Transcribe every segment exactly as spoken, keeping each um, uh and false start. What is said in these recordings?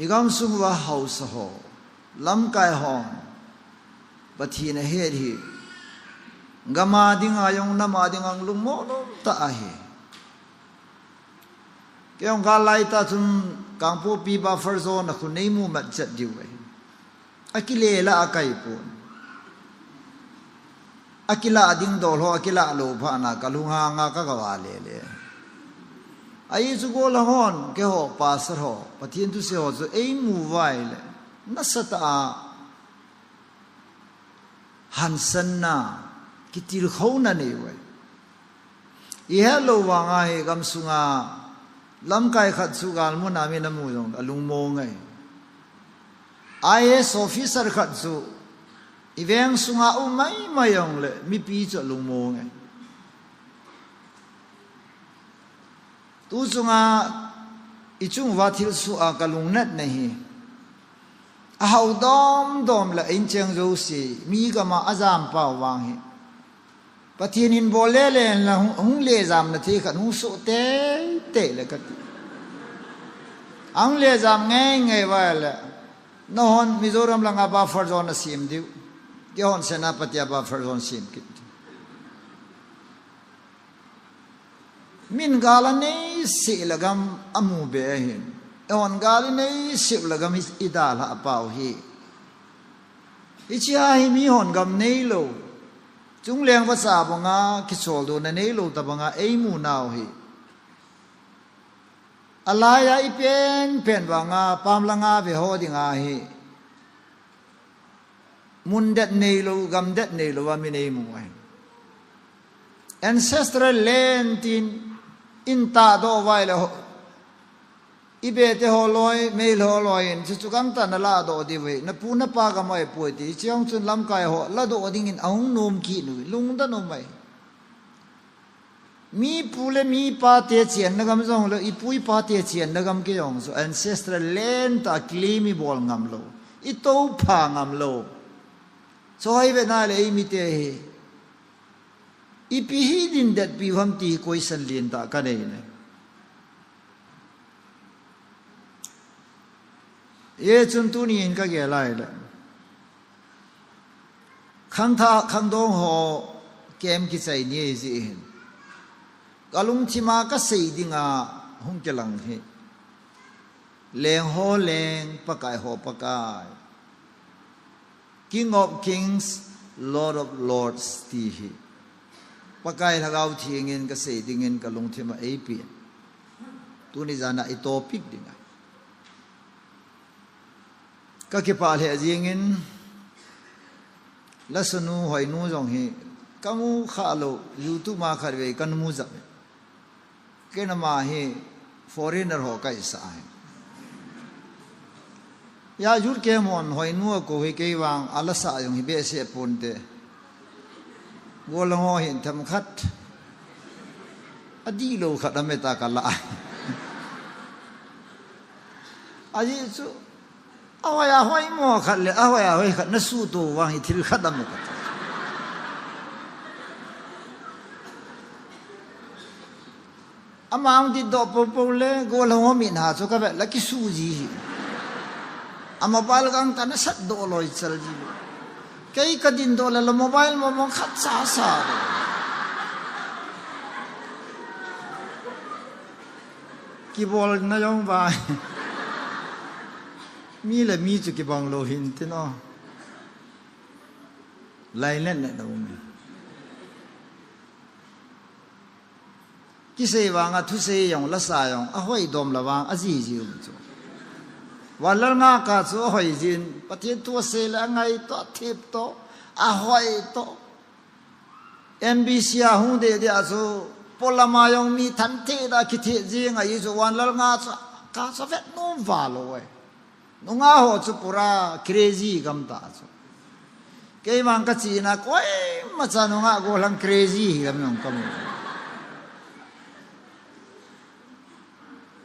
I gamsung uva haosa ho, lamkai ho, Pathen ahet hi, gam a dinga jong, nam a dinga jong lungmong um tah ahi. Kei jong gal lai tah chun Kangpokpi buffer zone a khu nei mu mat chet diu ahi. Akile la akai pon. Akila ding dol ho, akila lou phat na ka lunghang a ka ga va le le. Ahi chu gollhang hon, keiho pastor ho, Pathen thusei ho chu ei mu uva ahile, nasatah a hansanna, kitilkhouna nei uve. I het lou vang a hi gamsunga lamkai khat chu gal mun a mi na mu jong a lungmong e. I A S officer khat chu i veng sunga um mai mai jong le mipi chu a lungmong e. Tu chunga i chung uva thilsoh a ka lungnatna hi, a hao dom dom le in cheng jouse, mi gam a ajam pau vang hi, Pathen in bol le le la hung, hung le jamna thei khat hung soh tei tei le ka ti. Hung le jam ngei ngei uva le, nahon Mizoram langa buffer zone na sem diu, keihon Senapati a buffer zone sem kit diu. Min gal a nei seh le gam a mu be ahin. Eihon gal i nei seh le gam i, i dalha pau hi. Hiche a hi mihon gam nei lou. Chungleng vacha banga kicholdo na nei lou tabanga ei mu nau hi. A lai a i pen pen vanga pam langa ve ho dinga hi. Mun det nei lou, gam det nei lou a mi nei mu ahi. Ancestral land tin in tahdoh uva ahile ho, i bete ho loi, mei ho loi in, chu chu gam tah na ladoh diu ahi, na pu na pa gam ahi poi ti, hiche jong chun lamkai ho, ladoh dingin ahung nom kit u, lungdon um ahi. Mi pu le mi pa te chenna gam jong lou, i pu i pa te chenna gam kei jong chu ancestral land tah a claim i bol ngam lou, i toupha ngam lou. Chu hi ve na le ei mite hi, ipi hi din det pi u ham ti hi question lentah ka nei ne. Hichun tuni in ka gel a ahile, khangthah khangdong ho camp kichai ni ahi jeh hin, ka lungthim a ka sei dinga hung kilang hi, Leng ho Leng, Pakai ho Pakai, King of Kings, Lord of Lords ti hi, Pakai Lhagao Theng in ka sei dingin ka lungthim a eipen. Tuni jan a i topic ding ahi. Ka kipah lheh jengin, lasonu Hoinu jong hi ka mu kha lou, YouTube a khatvei ka mu jep e. Kei nama hi foreigner ho ka hisa ahi. Ya youth camp hon Hoinu a kou hi kei vang a lasa jong hi behseh ponte. Gollhang ho hin themkhat, adihlou khat amet a ka la. Ajeh chu, ahoi ahoi mo khat le ahoi ahoi khat na suhto vang hi thil khat amet a. Ama hung ditdoh poupou le, gollhang ho mitha chu ka vet le kisuh ji hi. A mobile gang tah nasatdoh loi chal ji. Kei ka dindoh le la mobile mong mong khat cha sa le. Kibolna jong vai. Mi le mi chu kibang lou hin tin o. Lainat nat na um e. Kisei vang a thusei jong, lasa jong, ahoi dom la vang, ajiji um chu. Vanlal Ngaka chu ahoi jin, Pathen thu asei le angaito, athip to, ahoi to. M B C a hung deh deh a chu, polam a jong mi than thei da kithe jing ahi chu, Vanlal Ngaka chu, ka chu vet nom val lou e. Nungah ho chu pura crazy gam tah chu. Kei vang ka chihna koima cha nungah gollhang crazy hi lam jong ka mu.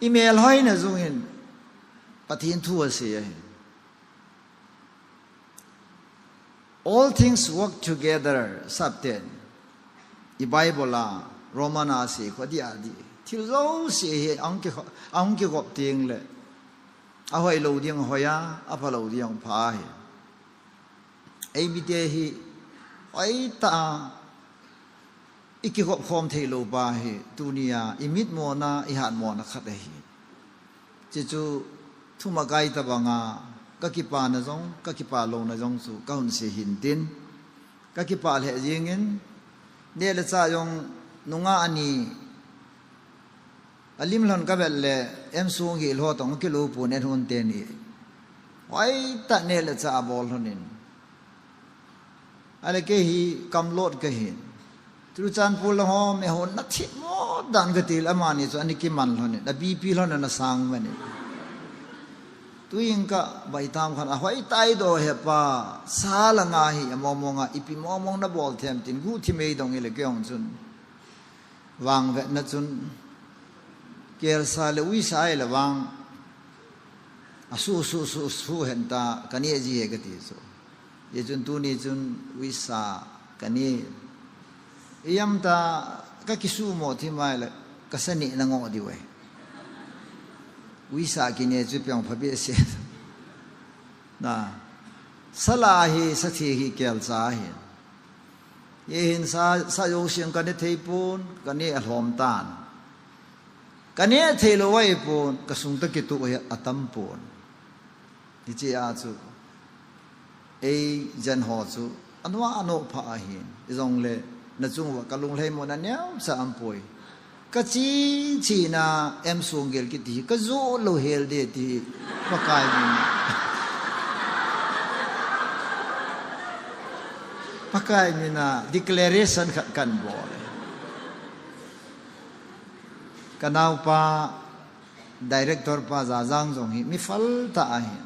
I melhoina jungin Pathen thu asei ahi. All things work together, sapten. I Bible a, Roman a asei khu adih adih. Thil jouse hi ahung ki, ahung kigop teng le. Ahoi lou ding hoi a, apha lou ding pha ahi. Eimite hi, hoitah a, ikihop khom thei lou pa hi, tunia, imitmona, ihatmona khat ahi. Chuchu, thumakai tabanga, kakipana jong, kakipa louna jong chu, kahung sei hintin. Kakipah lheh jingin, neh le chah jong, nungah ani, alim lhon kavet le, M Songel ho toh, kilou pon, en hon teni. Hoitah neh le chah abol lhonin. Ahile kei hi kamlot kahin. Churachandpur lang ho, mi hon na thim mo dan katil amani chu ani kiman lhonin. A B P lhon ana sang manin. Tuin ka baitam khan, ahoitah doh hepa, sa langa hi, among monga, ipi mong mong nabol them tin, guhthim eidong ile kei jong chun. Vangvetna chun, kelsa le uisa ahile vang, asu, su, su, su henta, kaneh ji e kati chu. Hijeh chun tuni chun uisa kaneh. Ijemtia kakisumo thim ahile, kasa neh nangoh diu ahi. Uisa kineh chu ipi jong phabeh se. Na, sa la hi, sa thei hi kelsa ahi. Hihin sa, sa jousen kaneh thei pon, kaneh alhom tan. Kaneh thei lou ahipon, kasung toh kitoh hi atam pon. Hichea chu, ei jen ho chu, anoh anoh pha ahin. Hijongle, nachung uva kalung lheimona neocha aumpoi. Kache chena M Songel kiti hi, kajoh lou hel ding ti hi, Pakai mina. Pakai mina declaration khat kahin bol e. Kanaopa, director pa Jajang jong hi, mi phal tah ahi.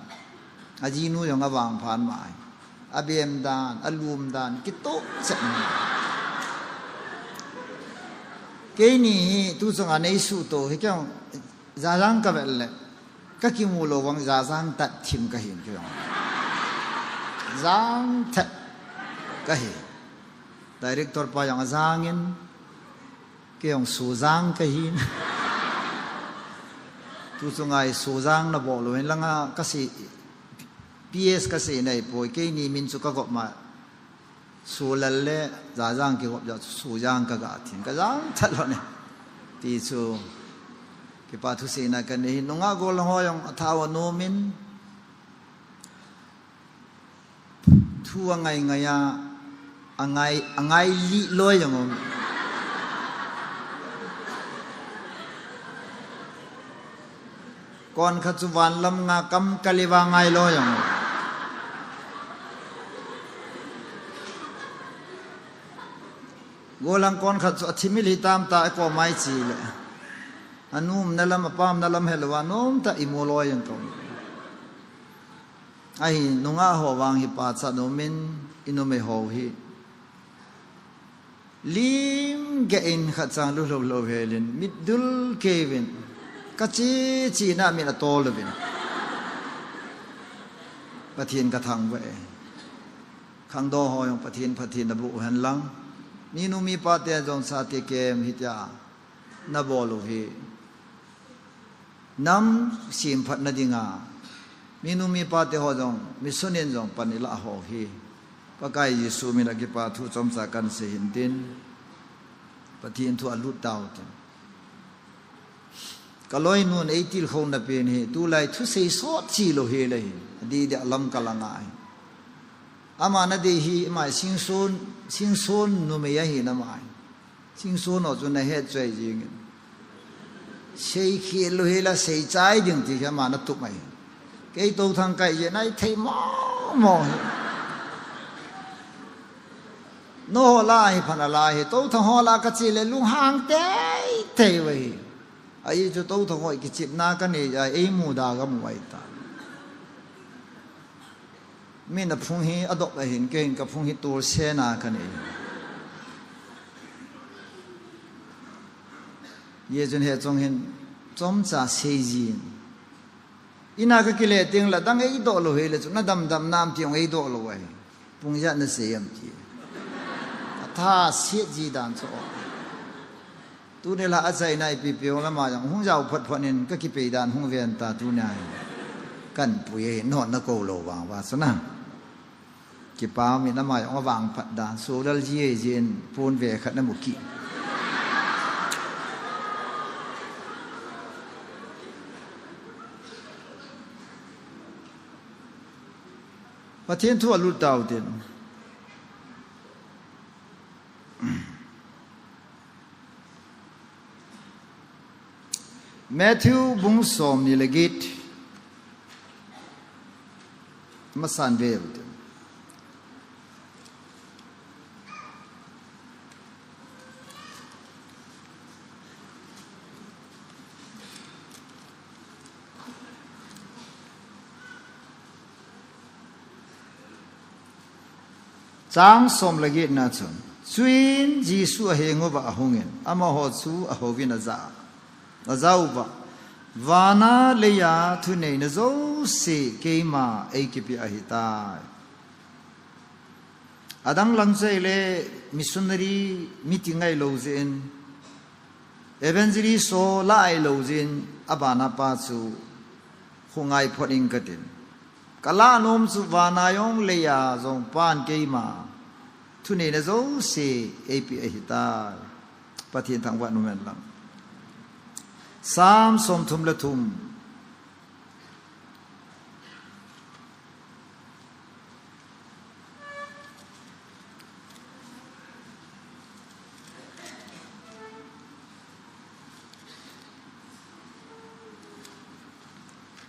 Ajinu jong avangphat ma ahi. Abem dan, alum dan, kitoh chet ahi. Keini hi, tu chunga neisuhto hi kei jong, Jajang kavet le, kakimu lou vang Jajang tah thim kahin kei jong. Jang tah kahi. Director pa jong ajangin, kei jong Sojang kahin. Tu chunga hi Sojang nabol lou hin langa kasei, P S kasei naipoi, keini min chu kagop ma. Solal le Jajang kigop jeh chu Sojang kaga thim, kajang tah lhon e. Ti chu, kipa thuseina kanei, nungah gollhang ho jong athao anomin, thu angai ngai a, angai, angai lih loi jong um. Konkhat chu vanlam nga kam kaliva ngai loi jong um. Gollhang konkhat chu athimil hitam ta, akom mai chi le. Anomna lam, apamna lam helouva, nomtah imu loi jong um. Ahi, nungah ho vang hi pachat umin, inumei ho hi. Lim geh in khat chang lu lou lou helin, mit dul keivin, kache chena min atol uvin. Pathen kathangvah e. Khangdong ho jong Pathen, Pathen naboh hen lang. Minu mipa te jong chate kem hitia nabol u hi. Nam semphatna dinga, minu mipa te ho jong, mission in jong pan ilah ho hi. Pakai Jesu mina kipa thu chomcha kahin sei hintin. Pathen thu alut tau tin. Kaloinun eitilkhouna pen hi, tulai thusei sot chi lou hile hin. Adih dih a lam kalang ahi. Ama nadei hi, ama Singson, Singson numei ahi nama ahi. Singson ho chu nahet choi jingin. Seikhel lou hila seichai ding ti hi ama natup ahi. Kei Touthang kai jeh naithei mong mong hi. Nangho lah hi phan alah hi, Touthang ho lah kache le lunghang teitei uve hi. Ahi chu Touthang ho kichepna kanei a, eimuda kamu ahi ta. Min aphung hi adop ahin, keiin kaphung hi tolsena kanei. Hijeh chun hiche chungin chomcha seijin. Ina kakile teng le dang eidoh lou hile chu nadamdam nam ti jong eidoh lou ahi. Pung ijat nasei em ti. Atha set ji dan chu. Tuni la achaina ipi pi jong lama jong hung jao phot phot in kakipei dan hung ven ta tuni ahi. Kan pui e, no na ko lo vang va sana. Kipa mi na mai ong vang phat dan, so dal ji e jin, pun ve khat na mu ki. Pathian thu a lut tau tin. Matthew bung som ni le get. Masan ve u tin. Chang som le get na chun, chuin Jesu a heng uva ahungin, amaho chu ahouvin aja, aja uva, vana leiya thuneina jouse keima eikipe ahitai. Adang lang chai le missionary meeting ngai lo jeh in, evangelist so la ai lo jeh in, abana pa chu khu ngai phot ing katin. Ka la nom chu vana jong leiya jong pan keima thuneina jouse eipe ahitai. Pathian thangvah in umhen lang. Sam som thum le thum.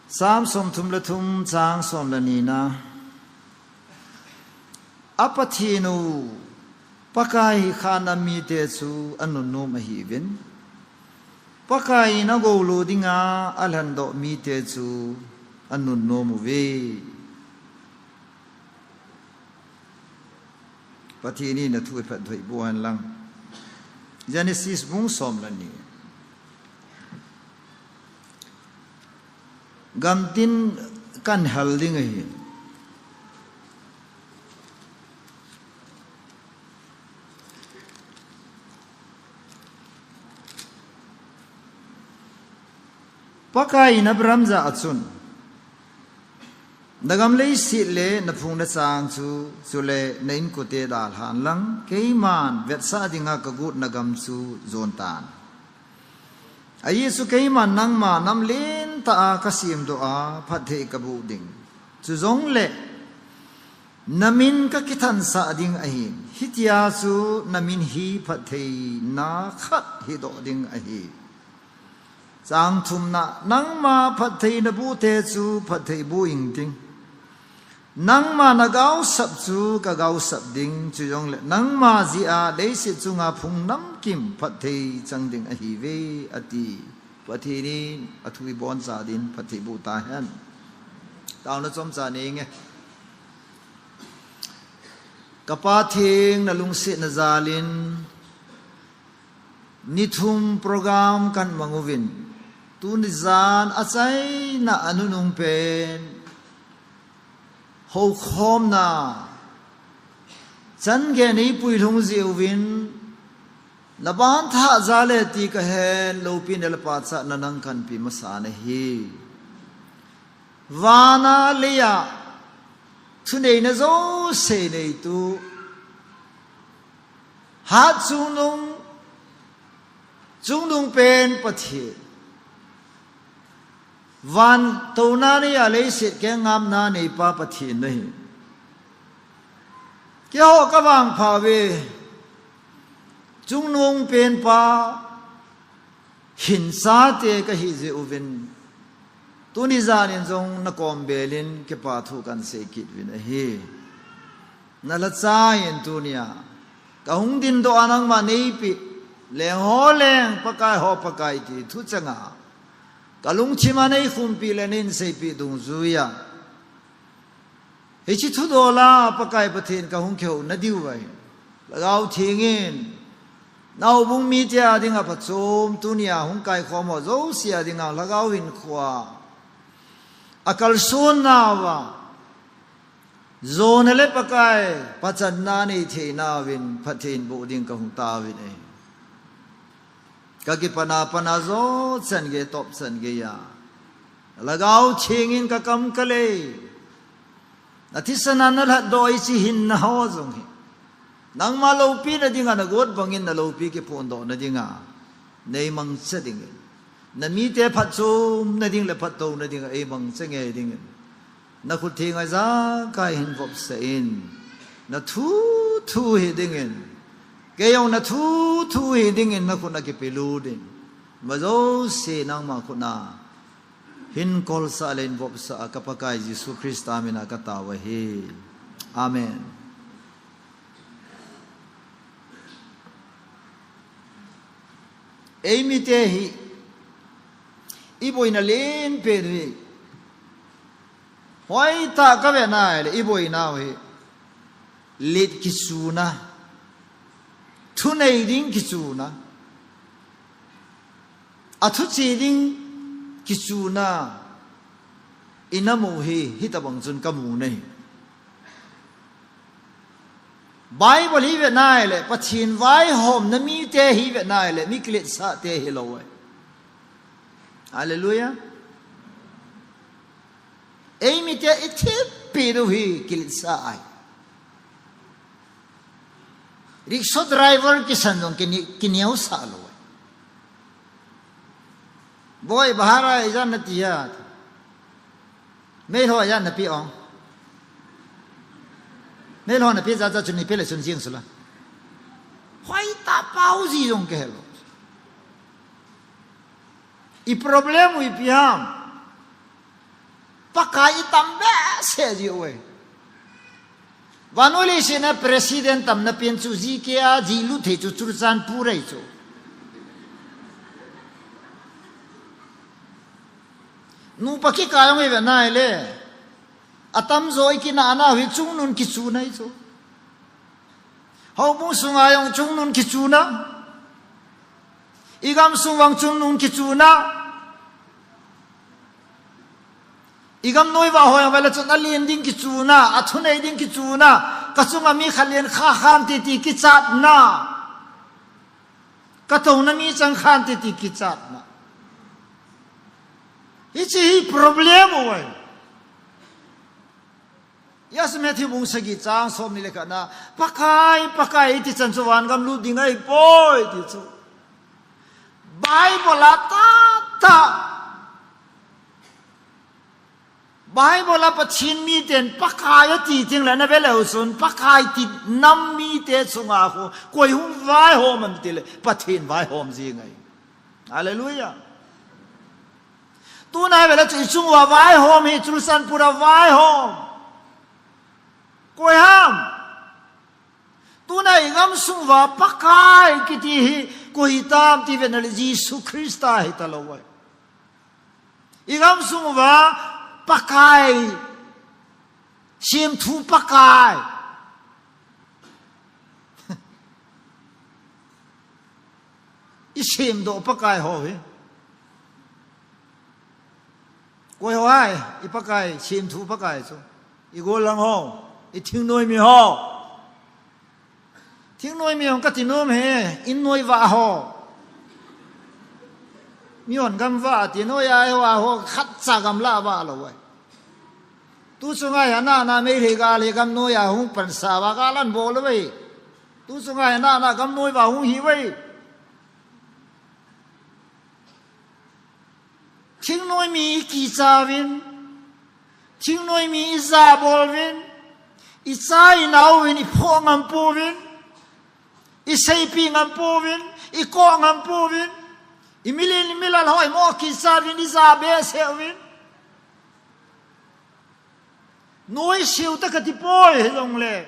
Sam som thum le thum chang som le ni na. A Pathian u, Pakai hi kha nam mite chu anunnom ahiuvin, Pakai in agou lo dinga alhendoh mite chu anunnom uve. Pathian in athu iphat thoi boh hen lang. Genesis bung som le ni. Gamtin kan hal ding ahi. Pakai in Abraham jah a chun, na gam leiset le na phung na chang chu, chule na inkote dalhan lang, keiman vetsah dinga ka gotna gam chu jon tan. Ajeh chu keiman nangma nam lentah a ka semdoh a, phatthei ka boh ding. Chujongle, na min ka kithansah ding ahi. Hitia chu na min hi phattheina khat hidoh ding ahi. Chang thumna, nangma phatthei na boh te chu phatthei boh ing ting. Nangma na gaosap chu ka gaosap ding, chujongle nangma jeh a leiset chunga phung namkim phatthei chang ding ahiuve, ati. Pathen in athu iboncha din phatthei boh tahen. Taona chomcha nei nge. Ka Pa theng, na lungsetna jal in ni thum program kan mang uvin, tuni jan achaina anunung pen houkhomna chan gei nei puilhung jeh uvin, na ban thah jal e ti ka het, loupina le pachatna nang kan pe masa nahi. Vana leiya thuneina jouse neitu, hat chungnung, chungnung pen Pathen. Van touna neiya leiset keng ngamna neipa Pathen nahi. Keiho ka vangpha uve, chungnung penpa, hinsa te ka hi jeh uvin, tuni jan in jong na kom bel in kipa thu kan sei kit uvin ahi. Na lhacha in tunia ka hung dindoh a nangma nei pe, leng ho leng, Pakai ho Pakai ti thu changa ka lungthim a nei khumpi le nei seipeh dungjuiya, hiche thudol a Pakai Pathen ka hung kihou na diu ahi. Lhagao Theng in, na houbung mite a dinga phachom, tunia hung kaikhom ho jouse a dinga Lhagao Hinkhoa akalson nauva, jona le Pakai pachatna nei thei nauvin phatthei boh ding ka hung tauvin ahi. Ka kipana pana jo chan gei top chan geiya, Lhagao Theng in kakam kalei, nathisan a nalhatdoh a ichi hinna ho jong hi, nangma loupina dinga nagot bangin naloupi kiphondohna dinga neimangcha dingin, namite phatchomna ding le phattouna dinga eimangcha ngei dingin, nakhut thenga ijakai hin vopsah in, nathuthu hi dingin, kei jong nathuthu hi dingin nakhut a kipelut in, majouse nangma khut a hin kolsah le hin vopsah a ka Pakai Jesu Christa mina katao ahi. Amen. Eimite hi iboina lenpen hi, hoitah kave nai le iboinau hi let kichuna, thunei ding kichuna, athuche ding kichuna, inamu hi, hitobang chun kamu nahi. Bible hi ve nai le, Pathen vaihomna mite hi ve nai le, mi kiletsahte hilou ahi. Hallelujah. Eimite ithempi diu hi kiletsah ahi. Rickshaw driver kisan jong kine-, kineosah lou ahi. Boi, bahara ijat nati ham? Meilhou ijat napeh ham? Meilhou napeh jat jat chu neipeh le chun jeng sula. Hoitah pao ji jong kahelou. I problem u ipi ham? Pakai itam behseh ji uve. Vannoi leiset a president tamna pen chu G K a jilut thei chu Churachandpur ahi chu. Nupa kikah jong ive nai le, atamjo ikinah nau hi chungnung kichuna ahi chu. Houbung sunga jong chungnung kichuna. Igam sung vang chungnung kichuna. Igam noi vah ho jong ve le chun alen ding kichuna, athunei ding kichuna, kachunga mi khat len kha khante ti kichatna, katouna mi chang khante ti kichatna. Hiche hi problem u ahi. Yes, Matthew bung sagi chang somni le khatna, Pakai, Pakai iti chan chu vangam lut ding ahipoi ti chu. Bible a tahtah, Bible a Pathen miten Pakai ati teng le nave leu chun, Pakai ti nam mite chunga khu koi hung vaihom em ti le, Pathen vaihom jing ahi. Hallelujah. Tuna ve le chu ichung uva vaihom hi, Churachandpur a vaihom. Koi ham? Tuna igam sung uva Pakai kiti hi koi hitam ti ve na le Jesu Christa hitalou ahi. Igam sung uva Pakai, semthu Pakai. Isemdoh Pakai ho hi. Koi ho ahi, i Pakai, semthu Pakai chu. I golhang ho, i thingnoi mi ho. Thingnoi mi ho kati nom e, in noi vah ho. Mihon gam vah ati noi a, eiho a ho khatcha gamla vah lou ahi. Tu chunga hi ana ana Meitei gal hi gam noi a hung pansa uva gal ahin bol uve. Tu chunga hi ana ana gam noi uva hung hi uve. Thingnoi mi ikicha uvin, thingnoi mi ijabol uvin, icha inao uvin, iphoh ngam pouvin, iseipi ngam pouvin, ikoh ngam pouvin, imilen imilal ho imo kicha uvin, ija behseh uvin. Noise u tah kati poi hijongle,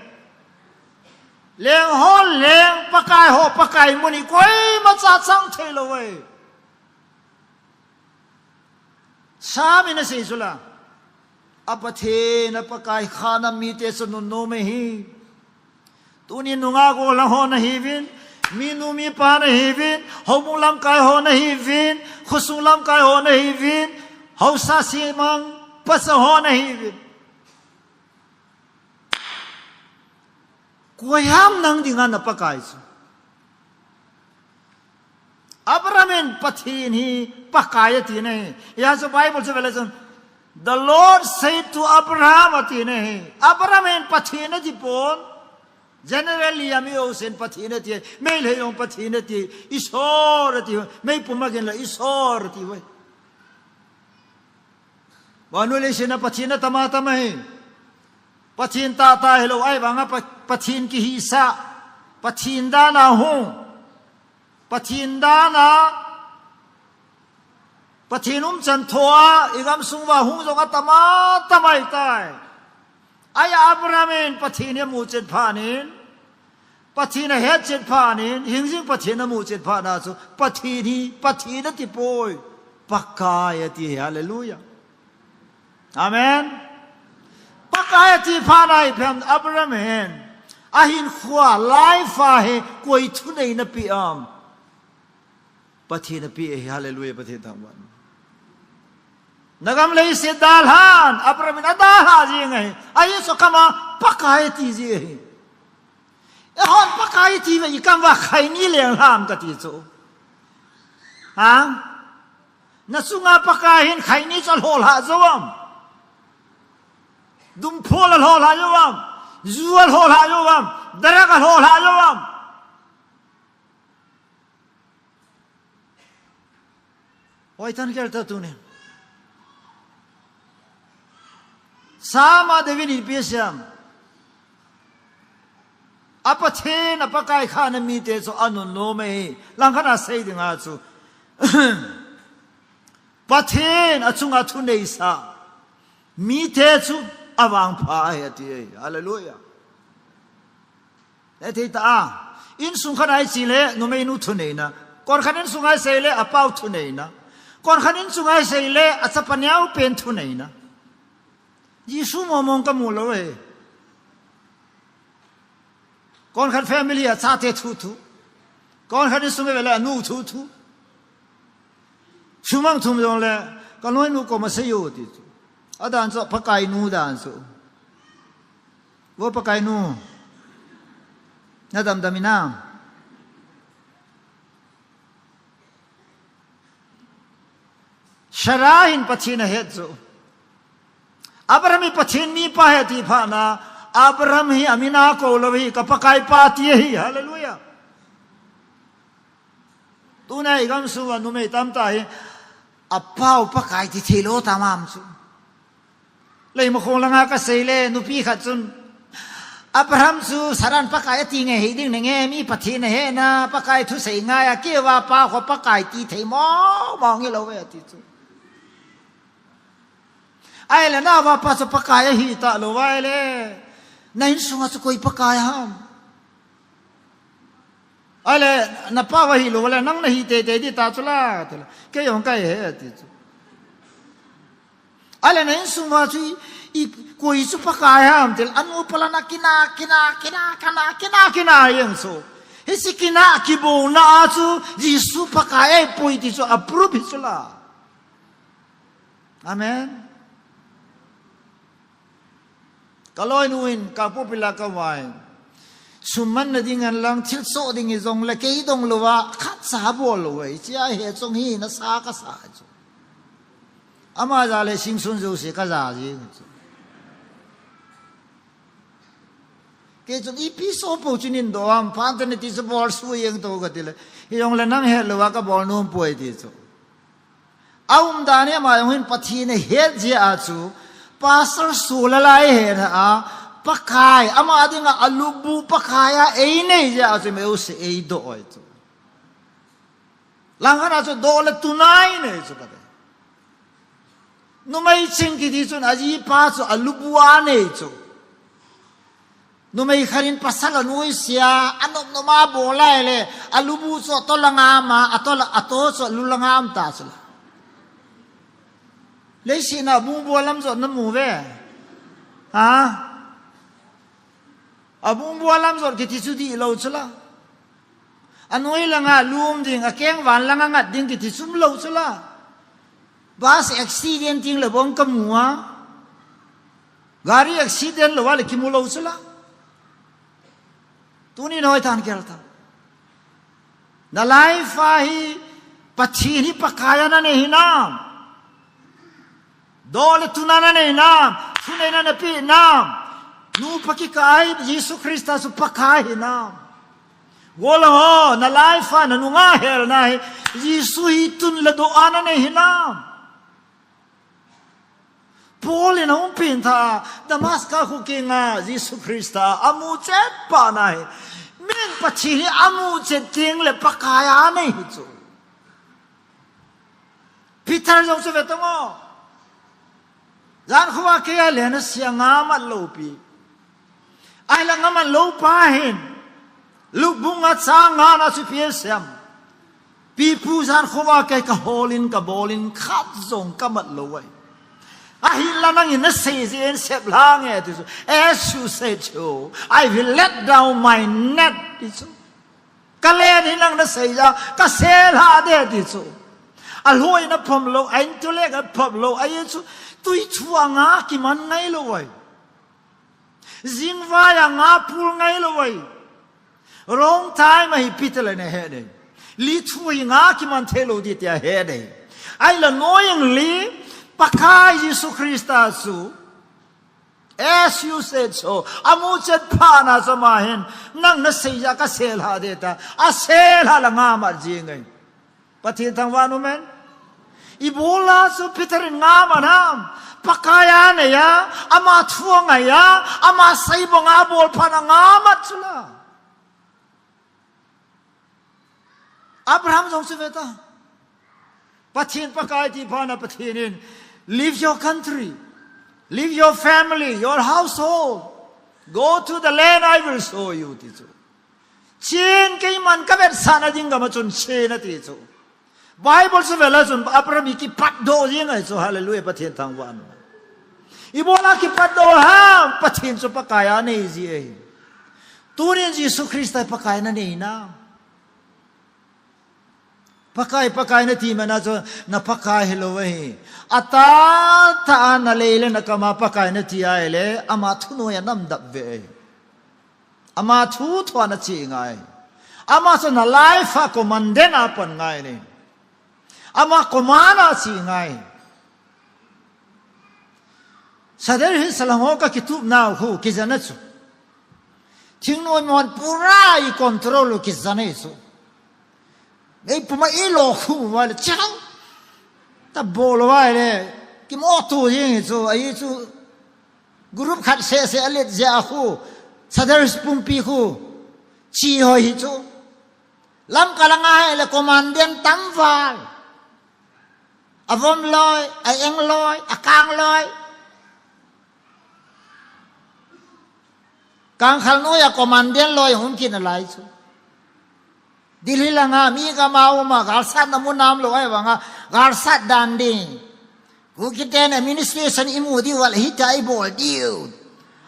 leng ho leng, Pakai ho Pakai mun hi koimacha chang thei lou ahi. Sam in asei chu la, a Pathen a Pakai kha nam mite chu nunnom ahi. Tuni nungah gollhang ho nahiuvin, minu mipa nahiuvin, houbung lamkai ho nahiuvin, khosung lamkai ho nahiuvin, haosa semang pasal ho nahiuvin. Koi ham nang dinga na Pakai chu? Abraham in Pathen hi Pakai ati nahi. Hijeh chun Bible chu vele chun, The Lord said to Abraham, ati na hi. Abraham hin Pathen ati pon. Generally, ami ho sin Pathen ati, Meitei jong Pathen ati, Isor ati, meipum a gin le Isor ati uve. Vannoi leiset a Pathen atama tama hi. Pathen tahtah hilou, ahivanga Pa-, Pathen kihisah, Pathen dan a hung, Pathen dan a, Pathen umchan thoa, i gamsung uva hung jong atama tama ahitai. Ahi Abraham in Pathen hi amu chet phat in, Pathen ahet chet phat in, hingjing Pathen amu chet phat na chu, Pathen hi, Pathen ati poi, Pakai ati, hallelujah. Amen. Pakai ati phat na hi phem Abraham hin, ahinkho a, life a hi, koi thuneina ape am? Pathen ape ahi, hallelujah, Pathen thangvah. Na gam leiset dalhan, Abraham in adalha jing ahi. Ahi chu kama Pakai ati ji ahi. Eihon Pakai iti uva i kam uva khaini leng ham kati chu. Ha? Na chunga Pakai hin khaini chu alhoh lha jou am? Dumphol alhoh lha jou am? Ju alhoh lha jou am? Drug alhoh lha jou am? Oi, tan kel ta tunin. Sama David in ipi asei am? A Pathen, a Pakai kha na mite chu anunnom e. Langkhat a sei dinga chu. Pathen a chunga thuneisa mite chu avangpha ahi ati e. Hallelujah. Hethei ta a. Insung khat a i chi le, numeinu thuneina. Konkhat insung a i sei le, apau thuneina. Konkhat insung a i sei le, achapa neopen thuneina. Jesu mong mong kamu lou e. Konkhat family a chate thu thu. Konkhat insung a i ve le, anu thu thu. Sumang thum jong le, kaloinu koma sei u ti chu. Adan chu, Pakai nu dan chu. Vo Pakai nu. Na damdam inam? Sarah hin Pathen ahet chu. Abraham hi Pathen mipa ahi ati phat na, Abraham hi amin a kou lou hi, ka Pakai pa ati ahi. Hallelujah. Tuna i gamsung uva numei tamtah hi, apau Pakai ti thei lou tam am chu. Leimakhong langa ka sei le, nupi khat chun, Abraham chu Sarah in Pakai ati nge hiding na nge, mi Pathen ahe na, Pakai thusei ngai a, kei uva pa kho Pakai ti thei mong mong hilou ve ati chu. Ahile na uva pa chu Pakai ahi talou ahile, na insung a chu koi Pakai ham? Ahile, na pa uva hilou le, nang nahi teitei ding ta chu la, ti le. Kei jong kahi e, ti chu. Ahile, na insung uva chu i, i koi chu Pakai ham, ti le. Anu pa la na kina, kina, kina, kina, kina, kina, jeng chu. Hiche kina kibol na a chu, Jesu Pakai ahipoi ti chu, approve hi chu la. Amen. Ka loinu in, ka popila ka vai. Sum manna ding hen lang, thil soh ding hi jong le, kei dong lou a, khatcha bol lou e, chia he chung hi, nasa kasa chu. Ama ja le singsun jouse ka ja jing chu. Kei chun ipi soh pou chu nin do am, pante na ti chu bol sui jeng tou ka ti le. Hi jong le nang het lou a ka bol nom poi ti chu. A umdan hi ama jong hin Pathen ahet jeh a chu, Pastor Sula lai he na a, Pakai, ama dinga alubu Pakai a, ei nei jeh a chu, meu se ei do oi chu. Langkhat a chu do le tunai nei chu ka te. Numei ching kiti chun ajipa chu alubu a nei chu. Numei khat in pasal anuisat a, anom nom a bol lai le, alubu chu ato langa um a, ato la, ato chu alu langa um ta chu la. Leiset a abungbu a lam jot na mu ve. Ha? Abungbu a lam jot kiti chu dihlou chu la. Anoi langa lu um ding, akeng van langa ngat ding kiti chu umlou chu la. Bus accident ting le bong ka mu a. Gari accident lou a le kimu lou chu la. Tunin hoi tah in gel tah. Na life a hi Pathen hi Pakai a na nei hinam? Doh le tuna nanei nam, thuneina napeh nam, nupa kikah a Jesu Christa chu Pakai hinam. Golhang ho, na life a nanunga helna hi Jesu hi tun le doh a nanei hinam. Paul in ahung pengtha a, Damascus kho kinga Jesu Christa amu chet phat na hi, min Pathen hi amu chet teng le Pakai a anei hi chu. Peter jong chu ve tang o. Jan khovah kei a le nasei a ngamat lou pi. Ahinla ngamat lou pa hin, Luke bung nga chang nga na chu ipi asei em? Pipu, jan khovah kei kaholin kabolin khat jong kamat lou ahi. Ahinla nangin nasei jeh in sep lhang e ti chu. As you said so, I will let down my net ti chu. Kalen hi nang nasei jeh a kasel lha de ti chu. Alhoina phom lou, a intellect aphom lou, ahi chu. Tui thu a nga kiman ngai lou ahi. Jingvai a nga pul ngai lou ahi. Wrong time ahi Peter le nahe dei. Li thu hi nga kiman thei lou di tia he dei. Ahinla noyang li Pakai Jesu Christa chu, as you said so, amu chet phat na chu ama hin, nang nasei jeh a kasel lha de ta, asel lha la ngamat jing ahi. Pathen thangvah in um hen. Ibola chu Peter in ngamat ham? Pakai a anei a, ama thu angai a, ama sei bang a abol phat a ngamat chu la. Abraham jong chu ve ta. Pathen Pakai ti phat na Pathen in, leave your country, leave your family, your household, go to the land I will show you ti chu. Chen, keiman kavetsahna ding gam a chun chen ati chu. Bible chu ve le chun Abraham hi kipatdoh jing ahi chu, hallelujah, Pathen thangvah in um. Ibola kipatdoh ham? Pathen chu Pakai a anei jeh ahi. Tunin Jesu Christa Pakai nanei nam? Pakai, Pakai nati man a chu na Pakai hilou ahi. Atahtah a nalei le nakam a Pakai nati ahile, ama thunoi a nadam ve ahi. Ama thu thu a nache ngai. Ama chu na life a commandant a pan ngai ahi. Ama command a che ngai. Sadar hi salang ho kakitupna u khu kijen a chu. Thingnoi mon pura i control u kijen ahi chu. Meipum a i lo khu uva le chang. Tabol uva le kimoto jing hi chu, ahi chu. Group khat seh seh a let jeh a khu, Sadar pumpi khu, chi hoi hi chu. Lamka langa hile commandant tamval. Avom loi, a-eng loi, akang loi. Kangkhal noi a commandant loi hung kit nalai chu. Delhi langa mi gam a um a, galsatna mu nam lou ahi vanga, galsat dan ding. Kukiten administration imu diu vale hitia ibol diu.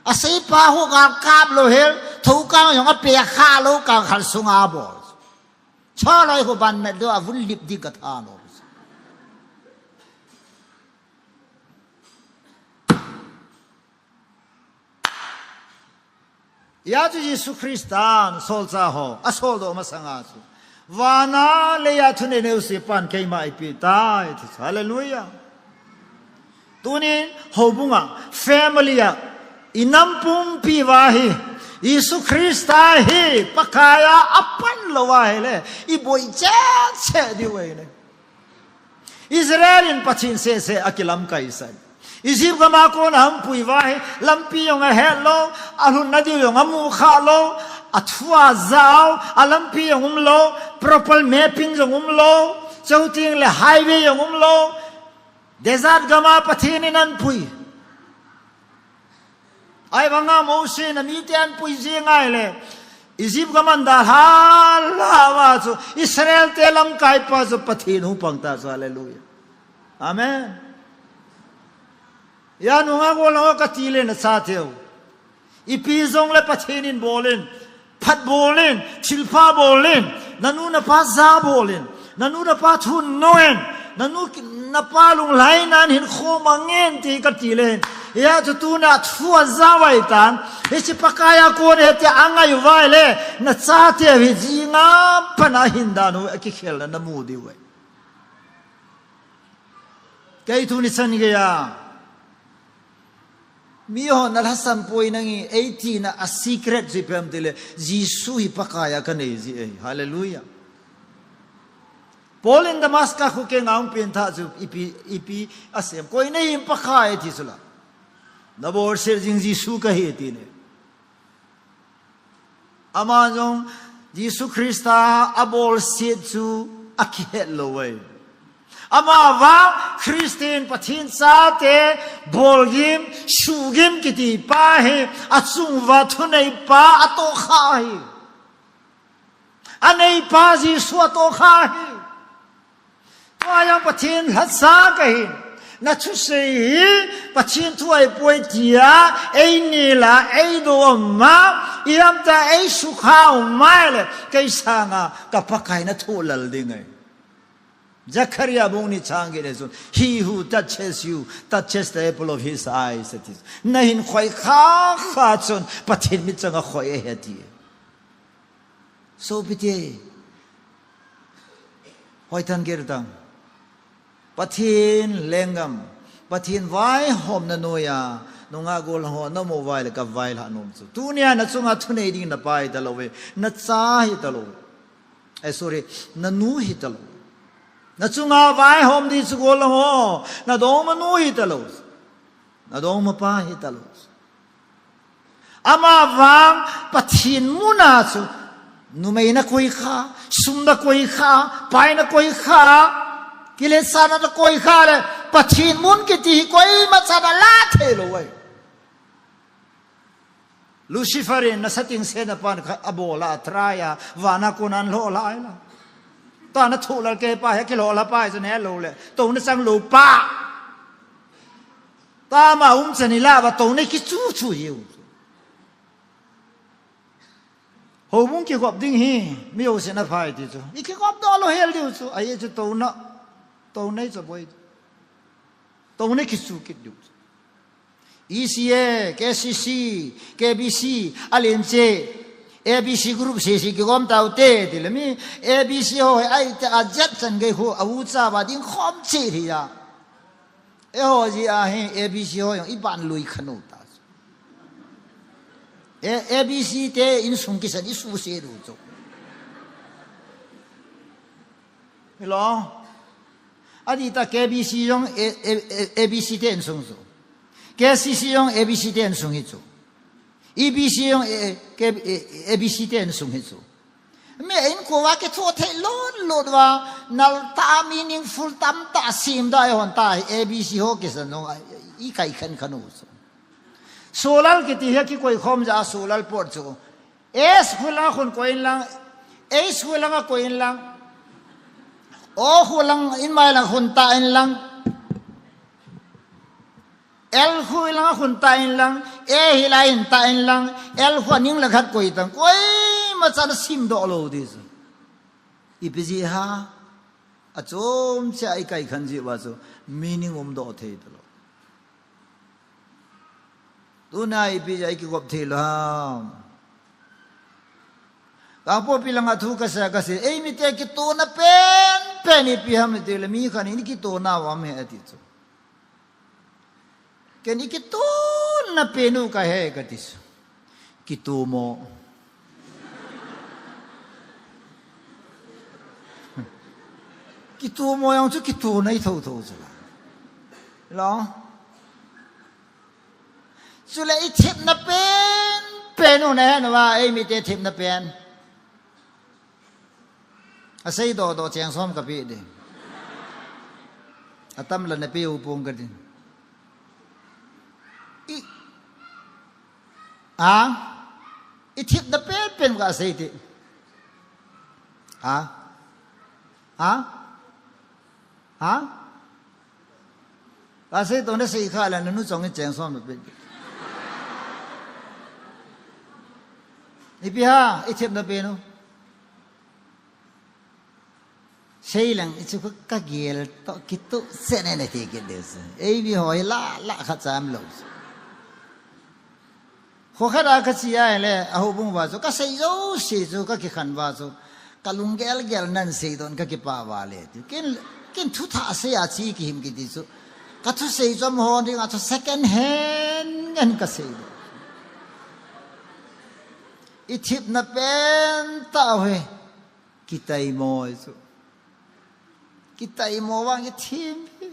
Aseipa ho gal kap lou hel, thoukang jong ape kha lou, kangkhal sunga abol. Choloi ho ban met lou, avun lip ding katha lou. Hia chu Jesu Christan solchah ho asoldoh masanga chu, vana leiya thunei neo sepan keima eipeh tai, ti chu. Hallelujah. Tunin houbunga, family a, inam pumpi uva hi Jesu Christa hi Pakai a apan lou ahile, iboi cheh cheh diu ahi ne. Israel in Pathen seh seh a kilamkai sai. Egypt gam a kon a ahung pui uva hi, lampi jong ahet lou, alhunna diu jong amu kha lou, athu ajao, alampi jong um lou, proper mapping jong um lou, chuteng le highway jong um lou, desert gam a Pathen in ahin pui. Ahivanga Mose in amite ahin pui jing ahile, Egypt gam a ahin dalha lha uva chu, Israel te lamkaipa chu Pathen hung pang ta chu, hallelujah. Amen. Hia nunga golhang ho kati le nachate u. Ipi jongle Pathen in bol in, phat bol in, thilpha bol in, nanu napa ja bol in, nanu napa thu nung in, nanu ki-, napa lunglhaina in hinkho mang in ti kati le hin. Hia chu tuna thu aja vai tan, hiche Pakai a kon e tia angai uva le, nachate u hi jingam pan a ahin dan u akikhelna namu diu ahi. Kei tuni chan geiya Mihon alhasam poi nangin, eitina a secret chu ipi ham itile, Jesu hi Pakai a kanei ji ahi. Hallelujah. Paul in Damascus khoa keng a ahung pen tah chu ipi, ipi asei em? Koi nahim Pakai ati chu la. Nabolset jing Jesu kahi ati ne. Ama jong Jesu Christa abolset chu akihet lou ahi. Ama vang Christian Pathen chate bolgim, sugim kiti pa hi achung uva thunei pa atohkha ahi. Anei pa Jesu atohkha ahi. Tua jong Pathen lhacha kahi. Nathusei hi Pathen thu ahipoi tia einel a, eidoh a, ihamtia eisukha um ahile, kei sanga ka Pakai nathohlal ding ahi. Zechariah bung ni chang get na chun, "He who touches you touches the apple of his eyes," ati. Nahin khoikha kha chun Pathen mitchang akhoi ahi ati. Sopite, hoitah in gel tang. Pathen lenggam, Pathen vaihomna noiya nungah gollhang ho naum uva ahile kavailhah nom chu. Tunia nachunga thunei ding napa hitalou ve, nacha hitalou. Eh, sorry, nanu hitalou. Nachunga vaihom ding chu gollhang ho, nadongmanu hitalou. Nadongmapa hitalou. Ama vang Pathen muna chu, numei nakoi kha, sum nakoi kha, pai nakoi kha, kiletsahna nakoi kha le, Pathen mun kiti hi koima chan ala theilou ahi. Lucifer in nasa tingse na pan kha abol a, try a, vana kona lhoh lai la. Tua nathohlal kei pa hi kilhohlha pa hi chu neh lou le, touna chang lou pa. Tua ama umchan ila va touna kichu chu hiu. Houbung kigop ding hi, mi jousen aphai ti chu. I kigop doh lou hel diu chu, ahi chu touna, touna i chaboi. Touna kichu kit diu chu. E C A, K C C, K B C, alen che, A B C group sese kigom taute, tile mi, A B C ho hi, ahi ta a jat chan gei khu, a ucha va ding khom che hi a. Eiho jeh a hi, A B C ho jong, i ban lui kha u ta. A, A B C te insung kisan, i suse diu chu. Hello? Adih ta K B C jong A, A, A, A B C te insung chu. K C C jong A B C te insung hi chu. E B C jong A, K, A, A B C te insung hi chu. Mi inko va kitho thei lon lon va, nal ta meaningful tamtah sim da hon ta hi A B C ho kisan jong a, i kai khen khen u chu. Solal kiti hi kikoi khom ja a Solal port chu. S khu langa khun koi in lang, H khu langa koi in lang, O khu lang in mai lang khun ta in lang, L khu langa khun ta in lang, A hi lai in ta in lang, L khu aning le khat koi tang, koima chan a sim doh lou ding chu. Ipi jeh ham, achom che a i kai khen jeh uva chu, meaning um doh thei talou. Tuna ipi jeh a i kigop thei lou ham. Kangpokpi langa thu kasei, kasei. Eimite kitona penpen ipi ham itile mi khat in i kitona u ham he ati chu. Ken i kitona pen u kahe kati chu. Kitomo. Kitomo jong chu kitona i thotho chu la. Lo. Chule i thepna penpen u nahe uva, eimite thepna pen. Asei doh doh cheng som kapeh ding. Atam le napeh u pong kading. I, a, i thepna penpen kasei te. A, a, a. Kasei to nasei kha le nanu chong in cheng som napeh. Ipi ham, i thepna pen u. Sei leng, i chu ka, kagel toh, kitoh, sene ne ti kit ding chu. Eimi ho hi la, la kha cham lou. Kho khat a kache ahile, a houbung uva chu, kasei jouse chu, kakikhen uva chu, kalung gelgel nan sei don kakipah uva le. Ken, ken thuthah sei a che kihim kiti chu. Ka thusei chu amaho dinga chu second hand ngen ka sei. I thipna pen tah u hi. Kitaimo chu. Kitaimo vang i thim hi.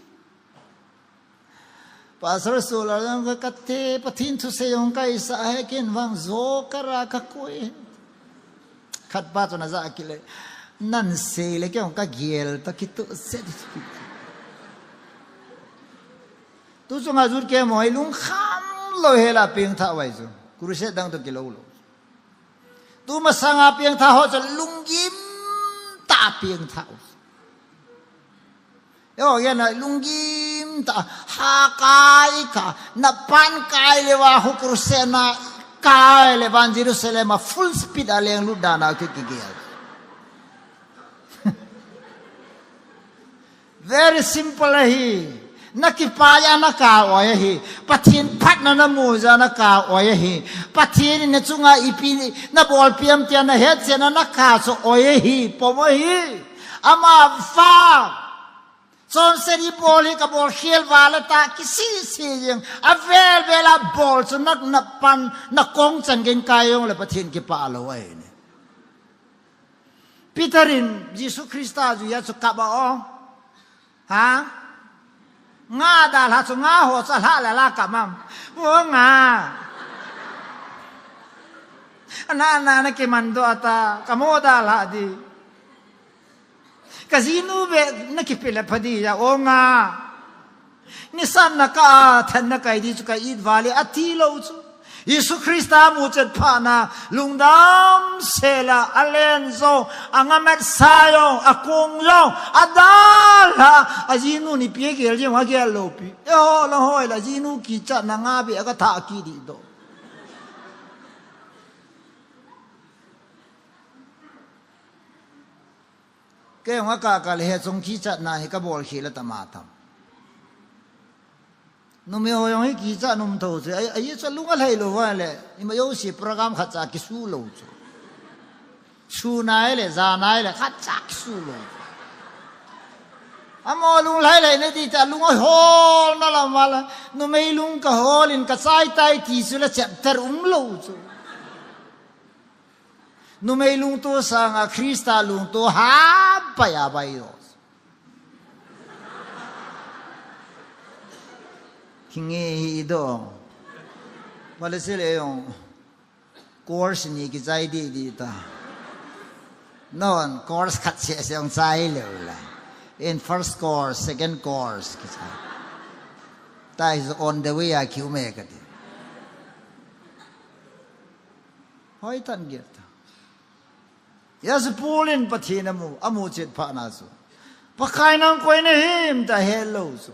Pastor Sula jong ka te Pathen thusei jong ka isa he kin vang jo ka ra ka koi. Khat pa chu na ja kile. Nan sei le kei jong ka gel ta kitu se. Tu chunga jut kei mo i lungkham lou hela pengtha vai chu. Crusade dang to kilou lou. Tu masanga pengtha ho chu lunggim tah pengtha u. Yo, ya na lunggim tah ha kai ka, na pan kai le va hu crusade na kai le van Jerusalem a full speed a leng lut dan a ki ki gel. Very simple ahi. Na kipah a na kap oi ahi. Pathen phatna na mu jeh a na kap oi ahi. Pathen in na chunga ipi na bolpi ham tia na hetchetna na kap chu oi ahi. Pom ahi. Ama va. Chonset i bol hi ka bol khel val a ta kisih sih jeng. Avel vel a bol chu na, na pan, na kong chan gei kai jong le Pathen kipah lou ahi. Peter in Jesu Christa jui a chu kap a o. Ha? Nga dalha chu nga ho chu alha le la kap am. O nga. Ana, ana, na kiman doh a ta, ka mo dalha di. Ka jinu ve na kipe le pha di ya, o nga. Nisan na ka, than na kai di chu ka it vale, ati lou chu. Jesu Christa mu chet phat na, lungdam sela, alen jo, a nga met sa jo, a kong jo, a dalha, a jinu ni pi gel jeng, a gel lou pi. E ho, la hoi la, jinu kichat na nga be, a ka tha ki di doh. Kei jong a ka kal he chong kichatna hi ka bol khel a tam a tam. Numei ho jong hi kichat um tho chu. Ai, ai chu lung alhai lou va le. Ima jouse program khat cha kisu lou chu. Su nai le, ja nai le, khat cha kisu lou. Amaho lung lhai lhai na di ta lung ahol na lam va la. Numei lung ka hol in ka chai tai ti chu la chapter um lou chu. Numei lungto sanga Christa lungto ha pai a pai jo. Kinge hi do. Vale se le jong. Course ni kichai di di ta. Non, course khat se se jong chai le la. In first course, second course kichai. Ta is on the way a kiu me ka ti. Hoi tan gel ta. Yes, Paul in Pathen amu, amu chet phat na chu. Pakai nang koi na him ta he lou chu.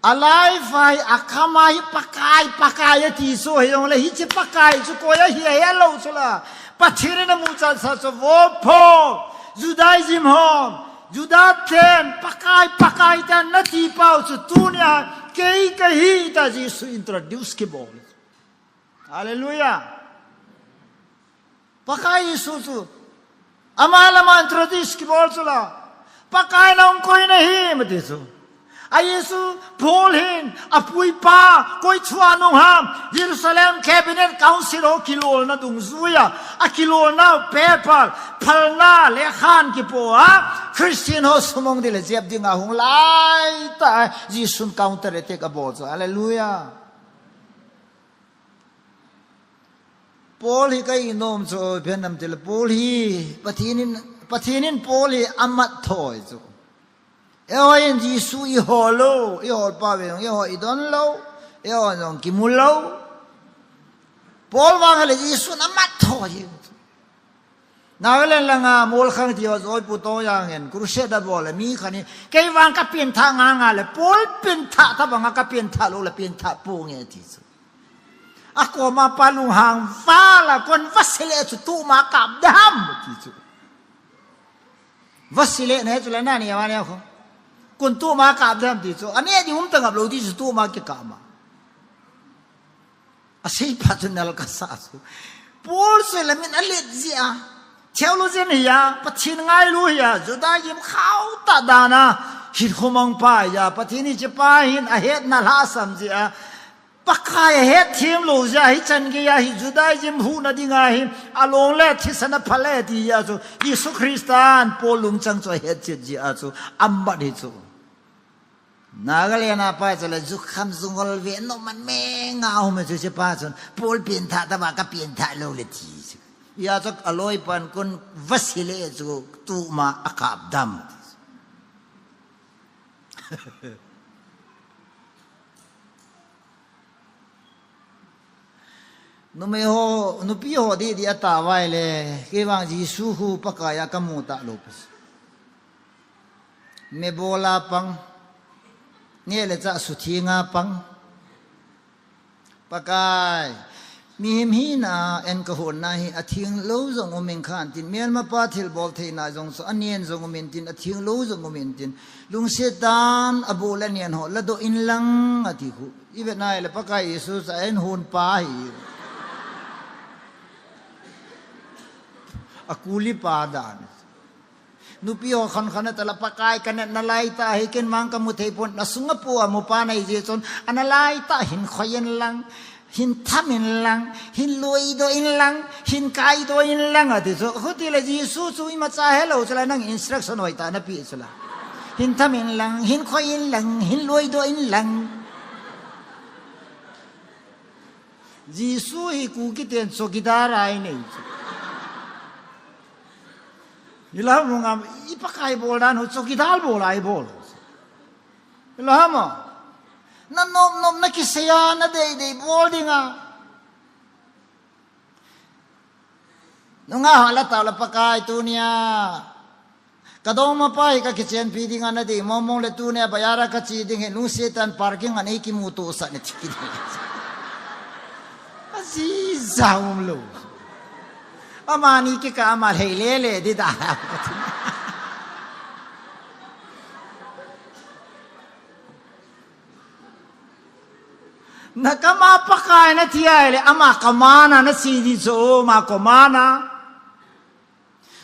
A life a hi, a kham a hi Pakai, Pakai ati chu hi jong le hiche Pakai chu koi ahi he lou chu la. Pathen in amu chat sa chu vo pho. Judaism ho. Juda ten, Pakai, Pakai ten na ti pau chu tunia kei ka hi ta Jesu introduce kibol. Hallelujah. Pakai Jesu chu. Ama le ama introduce kibol chu la. Pakai nang koi na him ati chu. A Jesu Paul hin, a pu i pa, koi chua nung ham, Jerusalem Cabinet Council ho kilolna dungjuia, a kilolna paper, phalna lekhan kipoa, Christian ho sumong di le jep dinga hung lai ta, Jesun counter attack abol chu. Hallelujah. Paul hi ka inom chu, ipi ham itile Paul hi, Pathen in, Pathen in Paul hi amat thoi chu. Eiho in Jesu ihol lou, ihol pa ve jong, eiho idon lou, eiho jong kimu lou. Paul vang le Jesun amat thoi hi. Nagaland langa Molkhang ti ho joipu to jang in, crusade abol le mi khat in, kei vang ka pengthah ngal ngal le, Paul pengthah tah banga ka pengthah lou le pengthah ponge ti chu. Akoma pa lunghang val a, kon vase le chu tuma kap dam ti chu. Vase le ne chu la nani awa ne ko. Kon tuma kap dam ti chu. Ane di um ta ngap lou ti chu tuma kikap ma. Asei pa chu nal kasa chu. Paul chu la min alet jia. Theologian hi a, Pathen ngailu hi a, Judaism khau tah dan a. Khit khomang pa ahi a, Pathen hiche pa hin ahetna lhasam jeh a, Pakai ahet them lou jeh a, hichan gei a hi Judaism huhna dinga hi, along le thisan aphal e ti jeh a chu, Jesu Christan Paul lungchang chu ahet chet jeh a chu, amat hi chu. Nagaland a pa chu le jukham jungol ve nom man me nga um chu hiche pa chun, Paul pengthah tauva ka pengthah lou le ti chu. Hia chu aloi pan kon vasi le chu tuma akap dam. Numei ho, nupi ho didi atavai le, kei vang Jesu khu Pakai a kamu talou pi. Mebola pang, neh le chah suthenga pang. Pakai, mihem hina a enkol honna hi atheng lou jong um in khan tin, melmapa thilbol theina jong chu anen jong um in tin, atheng lou jong um in tin, lungset tah in abol anen ho ladoh in lang ati khu. Ivet nai le Pakai Jesu chu a-enkol pa ahi. Akuli pa dan. Nupi ho khan khan a tala Pakai kanatna lai tah hi ken mang kamu thei pon, na sunga pu amu pa nahi jeh chun, ana lai tah hin khoi in lang, hin tham in lang, hin luidoh in lang, hin kaidoh in lang ati chu. Hiti le Jesu chu imacha helou chu la nang instruction hoitah napi chu la. Hin tham in lang, hin khoi in lang, hin luidoh in lang. Jesu hi Kuki ten chowkidar ahi nei chu. Hilou ham, i Pakai bol dan ho chowkidar bol ahi bol. Hilou ham. Na nom nom na kisei a, na dei dei bol ding a. Nungah ho la tao la Pakai tunia. Ka dongmapa hi ka kichenpi ding a, na dei mong mong le tunia bazar a ka che ding hi, lungset tah in parking a nei kimuto sah na ti kit. Ajija umlou. Amani kikah a ama lhei lele di da. Na kama Pakai na ti ahile, ama kama na na che di chu, ama kama na.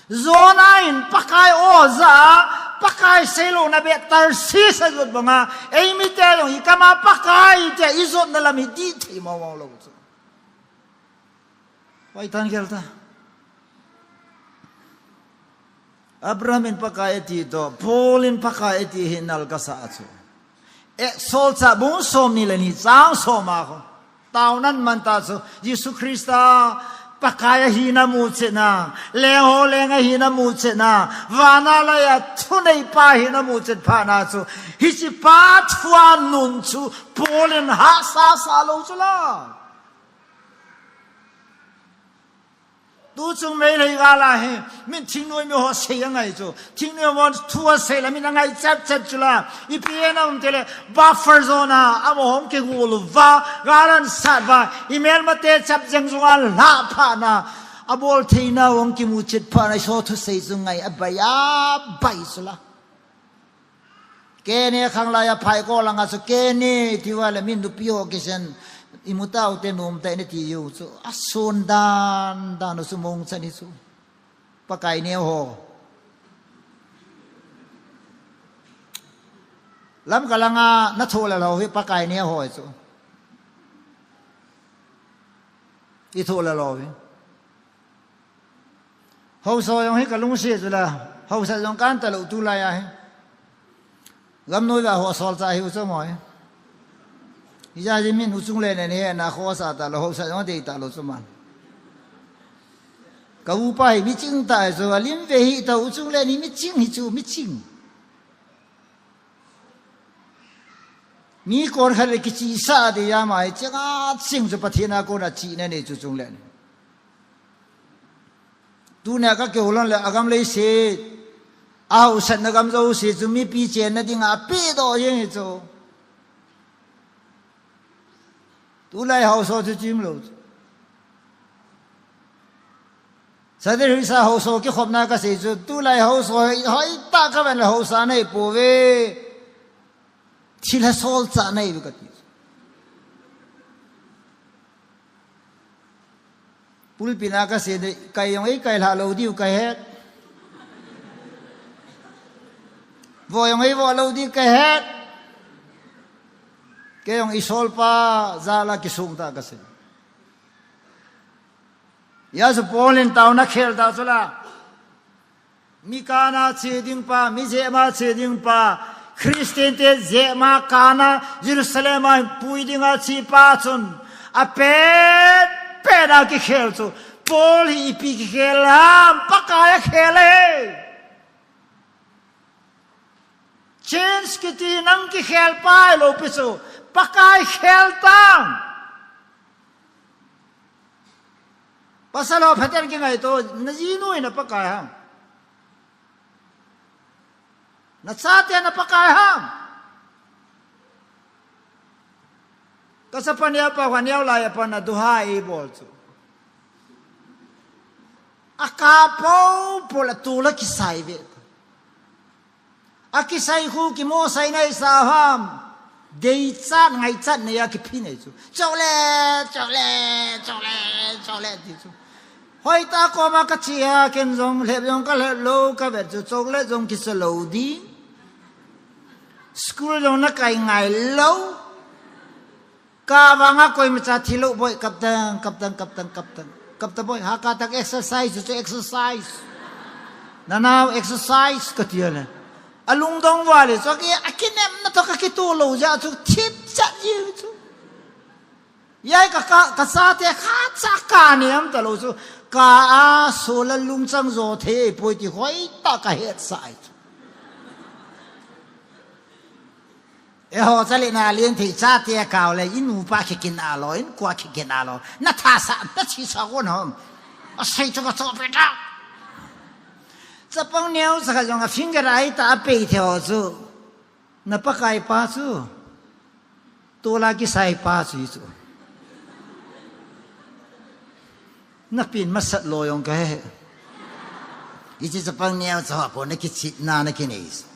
Jonah in Pakai o ja, Pakai seilou na beh Tarshish a jot banga, eimite jong i kama Pakai tia i jotna lam hi dih thei mong mong lou chu. Hoitah in gel ta. Abraham in Pakai ati toh, Paul in Pakai ati hi nal kasa chu. Acts solchah bung somni le ni chang som a khu. Taona man ta chu, Jesu Christa Pakai ahina muchetna, lengho leng ahina muchetna, vana laiya thuneipa ahina muchet phatna chu, hichepa thua nun chu Paul in hahsa sa lou chu la. Tuchung Meitei gal a hi, min thingnoi mi ho sei angai chu. Thingnoi ho thu asei le min angai chet chet chu la. Ipi hina um tile, buffer zone a, amaho hung kigol uva, gal ahin sat uva, i melmate chap jeng jong a lhah phatna, abol theina hung kimuchet phatna, i so thusei chu ngai abai abai chu la. Kene khanglai a phaikol langa chu kene tiuva le min nupi ho kisen imu tau te nom te ne ti u chu. Asun dan dan u chu mong chan hi chu. Pakai neo ho. Lamka langa na tho le lou hi Pakai neo ho chu. I tho le lou hi. Haosa jong hi ka lungset chu la, haosa jong kan talou tulai a hi. Gamnoi va ho solchah hi u chu mo hi. Hijeh a min u chung le ne ni he na khosa talou, haosa jong dei talou chu man. Ka upa hi miching ta chu, alim ve hi ta u chung le ni miching hi chu, miching. Mi kon khat le kichihsah a dei a, ama hi chenga cheng chu Pathen a kona chihna nei chu chung le ni. Tunia ka kihoulim le agam leiset, ahaosatna gam jouse chu mipi chenna dinga apeh doh jeng hi chu. Tulai haosa chu chim lou chu. Sadir Hills a haosa kikhopna ka sei chu, tulai haosa hoi, hoitah ka ven le haosa nei pouve. Thilha solchah nei ve ka ti. Pulpit a ka sei de, kai jong ei kai lha lou diu ka het. Vo jong ei vo lou ding kahet. Kei jong i solpa jal a kisung ta kasei. Hijeh a chu Paul in taona khel ta chu la. Mi kana che ding pa, mi jep ma che ding pa, Christian te jep ma kana Jerusalem a pui dinga che pa chun, apen pen a kikhel chu, Paul hi ipi kikhel ham, Pakai a khel e. Change kiti nang kikhel pai lou pi chu, Pakai khel tang. Pasal ho phaten kingaito, na jinu hi na Pakai ham? Na chate na Pakai ham? Ka chapa neo pa, ka neo lai a pa na duha ei bol chu. A ka po po la tu la kisai ve. A kisai khu kimo sai nai sa ham. Dei chat ngai chat nei a kiphi nei chu. Chok le, chok le, chok le, chok le ti chu. Hoi ta koma ka chi a ken jong lhep jong ka lhep lou ka vet chu chok le jong kicha lou di. School jong na kai ngai lou. Ka vanga koimacha thi lou boi, kaptang, kaptang, kaptang, kaptang. Kapta boi, ha ka tak exercise, chu exercise. Nanao exercise ka ti a le. A lungdong va le, chu ki, a kinem na to ka kitu lou ja, chu thip cha ji chu. Yai ka, ka, ka sa te kha cha ka nem ta lou chu. Ka a so la lungchang jo thei poi ti hoi ta ka het sai chu. Eiho chale na lien thei chate kau le, i nupa kikin a lo, in kua kikin a lo. Na tha sa, na chi sa kon hom. A sei chu ka cho pe ta. Chapang neo sa ka jong a finger ai ta a pei thei ho chu. Na Pakai pa chu. Tula kisai pa chu i chu. Na pin masat lo jong ka he. I chi chapang neo cha po na kichit na na kinei chu.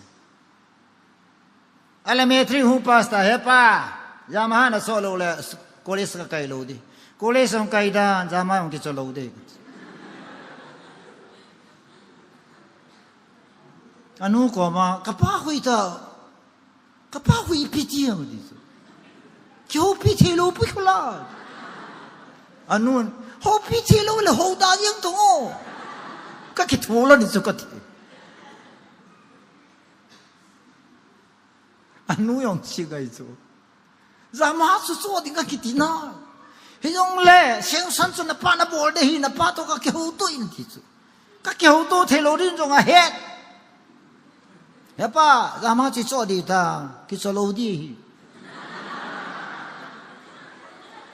Ala metri hu pasta he pa. Yamaha na so lou le college ka kai lou di. College hung kai dan Yamaha hung kicho lou di. Anu koma, ka pa hui ta. Ka pa hui pi ti ang di chu. Ki ho pi thei lou pi khula. Anu, ho pi thei lou le ho da yang tu ngo. Ka kithu la ni chu ka ti. Anu jong chi gai chu. Yamaha chu cho ding ka kiti na. Hi jong le, Sengsan chu na pa na bol de hi na pa to ka kihouto in ti chu. Ka kihouto thei lou din jong a het. He pa, Yamaha chi cho di ta, kicho lou di hi.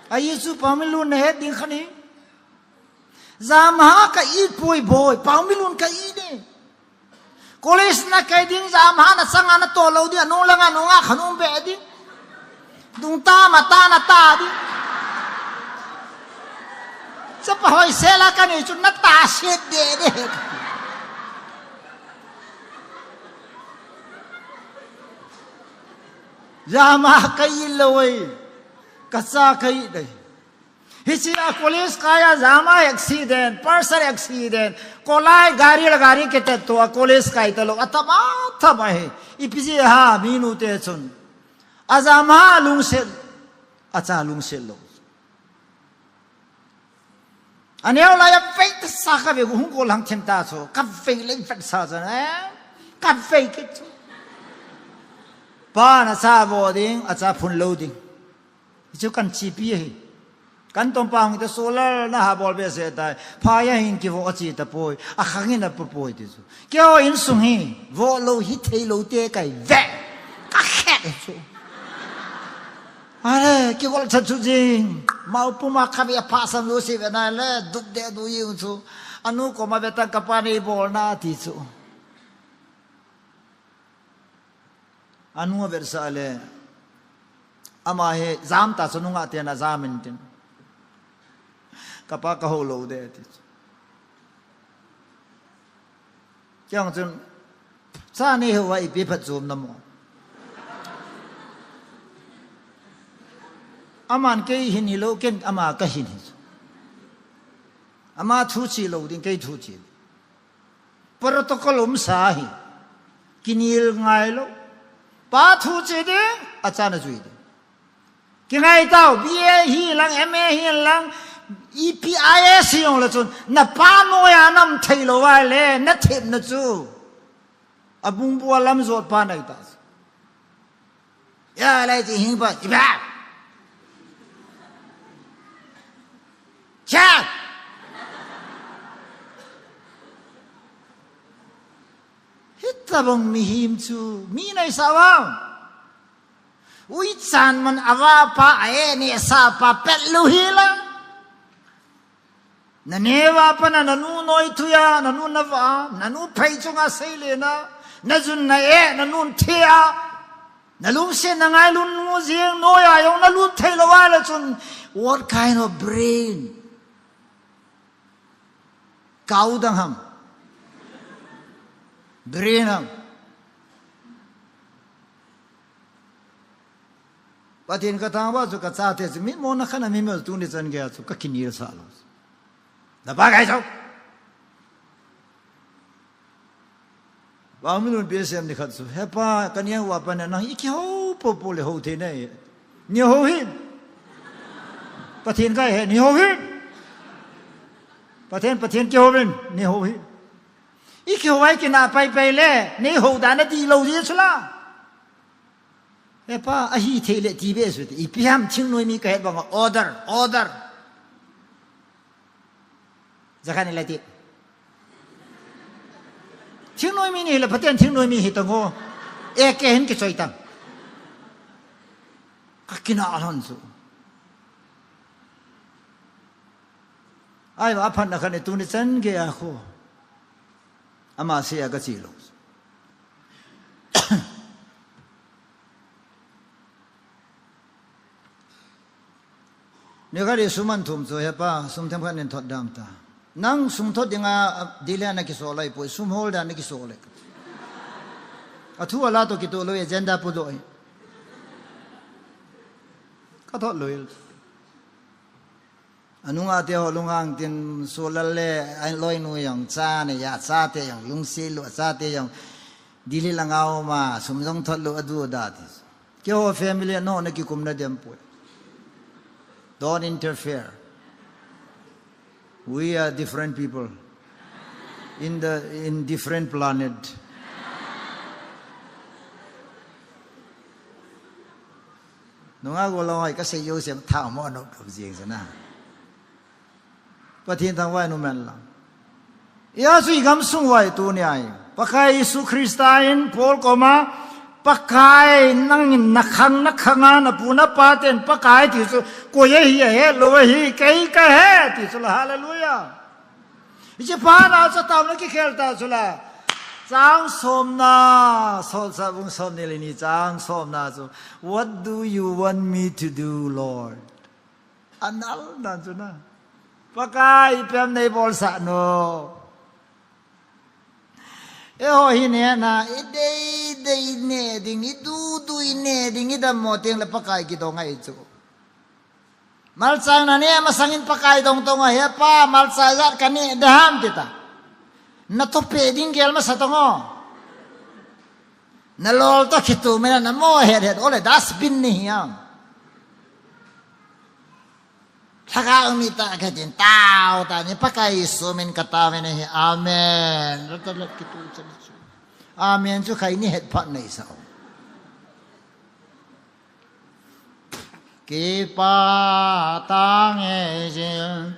A i chu Paominlun na het ding kha ni. Yamaha ka i pui boi, Paominlun ka i ne. College na kai ding Yamaha na changa na to lou ding, anung langa nunga khanung be ding. Dung ta ma ta na ta ding. Chapa hoi sela ka ni chu na ta set de de. Yamaha ka i lou ei. Ka cha ka i dei. Hichi a college kai a Yamaha accident, Pulsar accident, kolai gari la gari kete to a college kai ta lou, a tama tama hi. Ipi ji ha mi nu te chun. A Yamaha lungset, a cha lungset lou. A neo lai a vei ta sa ka ve hung ko lang them ta chu, ka vei le vet sa cha, eh? Ka vei ke chu. Pa na cha vo ding, a cha phun lou ding. Chu kan chipi hi. Kan tompa hung te solar na ha bol be se tai. Pha ya hin ki vo a chi ta poi. A khang in a pu poi ti chu. Keo in sung hi. Vo lou hi thei lou te kai ve. Ka khe chu. Are, ki gol cha chu jing. Mau pu ma kha ve pha san lu si ve na le. Dup de du yu chu. Anu koma ve ta ka pa nei bol na ti chu. Anu a vetsah le, ama hi jam ta chu nungah te na jam in tin. Ka pa ka ho lou de ti chu. Kei jong chun, cha nei ho a ipi phat chom na mo. Aman kei hin hilou, ken ama ka hin hi chu. Ama thu chi lou ding, kei thu chi. Protocol um sa hi. Kinel ngai lou. Pa thu che ding, achan ajui ding. Kingai tau, B A hi lang, M A hi lang, ipi I A S hi jong le chun, na pa noiya na um thei lou va le, na thepna chu. Abung bu a lam jot pa nai ta. Ya lai chi hing pa, iba. Cha. Hitabang mihem chu, mi nai sa vang. Ui chan man ava pa a e ne sa pa pet lou hi la. Na neva pa na, na nu noi thuya, na nu na va, na nu phei chunga sei le na, na jun na e, na nun thia, na lungset na ngailun ngu jing noiya jong na lut thei lou va le chun, what kind of brain? Cow dung ham. Brain ham. Pathen ka thangvah chu ka chate chu mitmo na khan a mi mel tuni chan geiya chu ka kinel sah lou. Na pa kai chu. Vang minun P S M ni khat chu. He pa, ka neo va pa na nang i kihou popo le hou thei nai. Nei hou hih. Pathen kai he, nei hou hih. Pathen, Pathen kihou vin, nei hou hih. I kihou a i kina pai pai le, nei hou dan a ti lou ji chu la. He pa, ahi thei le ti be su ti. Ipi ham thingnoi mi ka het bang a order, order. Jakhan i la ti. Thingnoi mi ni le Pathen thingnoi mi hi tang o. E ke hin kichoi tang. Ka kina a lhon chu. Ai va phan na khan e tuni chan geiya khu. Ama sei a ka chi lou. Ni khat i sum an thum chu, he pa, sum themkhat nin thot dam ta. Nang sum thot dinga, a, Delhi a na kiso lai poi, sum hol dan na kiso lai. A thu a la to kito lou, agenda pu do. Ka thot lou. Anunga te ho lunghang tin sulal le, a loinu jong cha ne ya, chate jong lungset lou, chate jong Delhi langa um a, sum jong thot lou adu da ti. Keiho family a no na kikum na dem poi. Don't interfere. We are different people. In the, in different planet. Nunga go long ai ka sei yo sem thao mo no ka jing sana. Pathen thangvah in um hen lang. Hia chu i gamsung uva i tuni a hi. Pakai Jesu Christa in Paul koma, Pakai nangin na khang, na khang a, na pu na pa ten Pakai ti chu, koi ahi a het lou ahi, kei ka he, ti chu la, hallelujah. Hiche pa na chu taona kikhel ta chu la. Chang somna, Solchah bung somni le ni chang somna chu, "What do you want me to do, Lord?" Anal dan chu na. Pakai, ipi ham nei bolsah nom. Eiho hi neh na, i dei dei neh ding, i du du i neh ding, i dammo teng le Pakai kidong ahi chu. Malchang na neh masang in Pakai dong tong a, he pa, malchai jat ka neh ding ham ti ta. Na to pe ding gel masa tong o. Na lol to khitu mena na mo het het ole dustbin ni hiam. Lhagao mi ta ka tin tao ta ni Pakai Jesu min ka tao mena hi. Amen. Rat rat khitu chan chu. Amen chu khai ni het phat nei sao. Kipa tang e jin,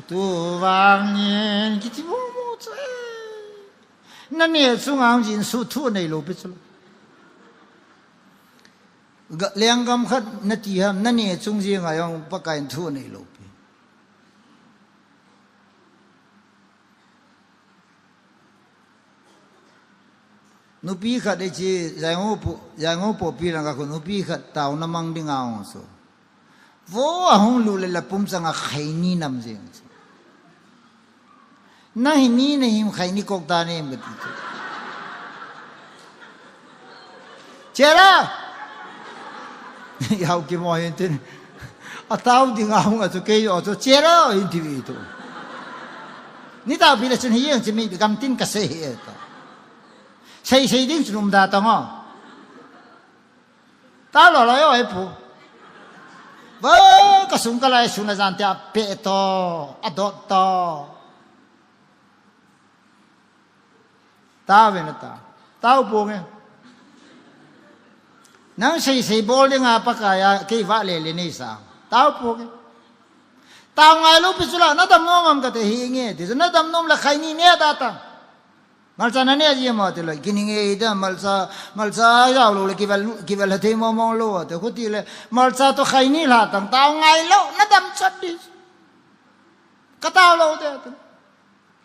tu vang in, kiti mo mo che. Na neh chung ang jin su thu nei lou pi chu. Ga, lenggam khat na ti ham, na neh chung jing a jong Pakai in thu nei lou pi. Nupi khat ei chi, Jaingo pu, Jaingo popi lang ka khu nupi khat taona mang ding a hung chu. Vo a hung lut le la pum chang a khaini nam jing chu. Na hi ni na him khaini kok ta nem ka ti chu. Chera! Yau ki mo hin tin. A tao ding a hung a chu kei o chu chera hin ti vi tu. Ni tao pi le chun hi yang chi mi gam tin ka sei hi e ta. Sei sei ding chu um da tang o. Tao lo lo yo e pu. Ba, ka sung ka lai sung na jan te a pe to, a dot to. Tao ve na ta. Tao pu nge. Nang sei sei bol ding a Pakai a kei va le le nei sa. Tao pu nge. Tao ngai lo pi chu la na dam nom am ka te hi nge. Ti chu na dam nom la khai ni ne da ta. Malcha na ne ji mo te lo, kini nge da malcha, malcha yau lo le kivel, kivel ha thei mo mo lo te, khuti le, malcha to khai ni la tang, tao ngai lo, na dam chat di. Ka tao lo de,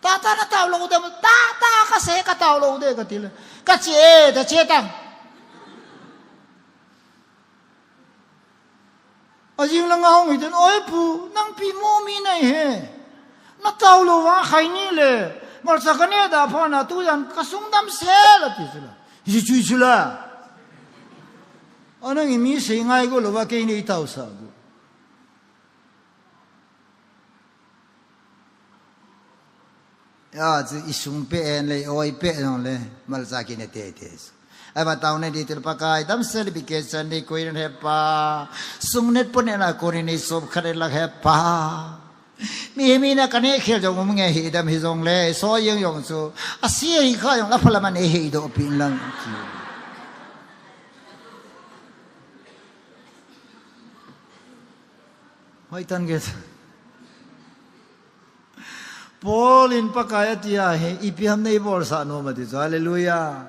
ta ta na tao lo de, ta ta ka se ka tao lo de, ka ti le, ka che, ta che tang. A jing langa hung hi tin, "Oi pu, nang pi mo mi nei he. Na tao lo va khai ni le. Malcha ka ne da pha na tu jan ka sung dam se la," ti chu la. Hi chui chu la. A nang i mi sei ngai go lo va kei nei tao sa gu. Ya, chu i sung pe en le, oi pe jong le, malcha kine te te. Ai ba tao ne di til Pakai, dam sel bi ke chan ni koi ren he pa. Sung net pon en a ko ni ni sop khat en lak he pa. Mi he mi na ka ne khel jong um nge hi dam hi jong le, so yeng yong chu. A si hi kha jong la phala man e he do pin lang. Hoi tan ge. Paul in Pakai a ti a hi, ipi ham nei bol sa nom a ti chu. Hallelujah.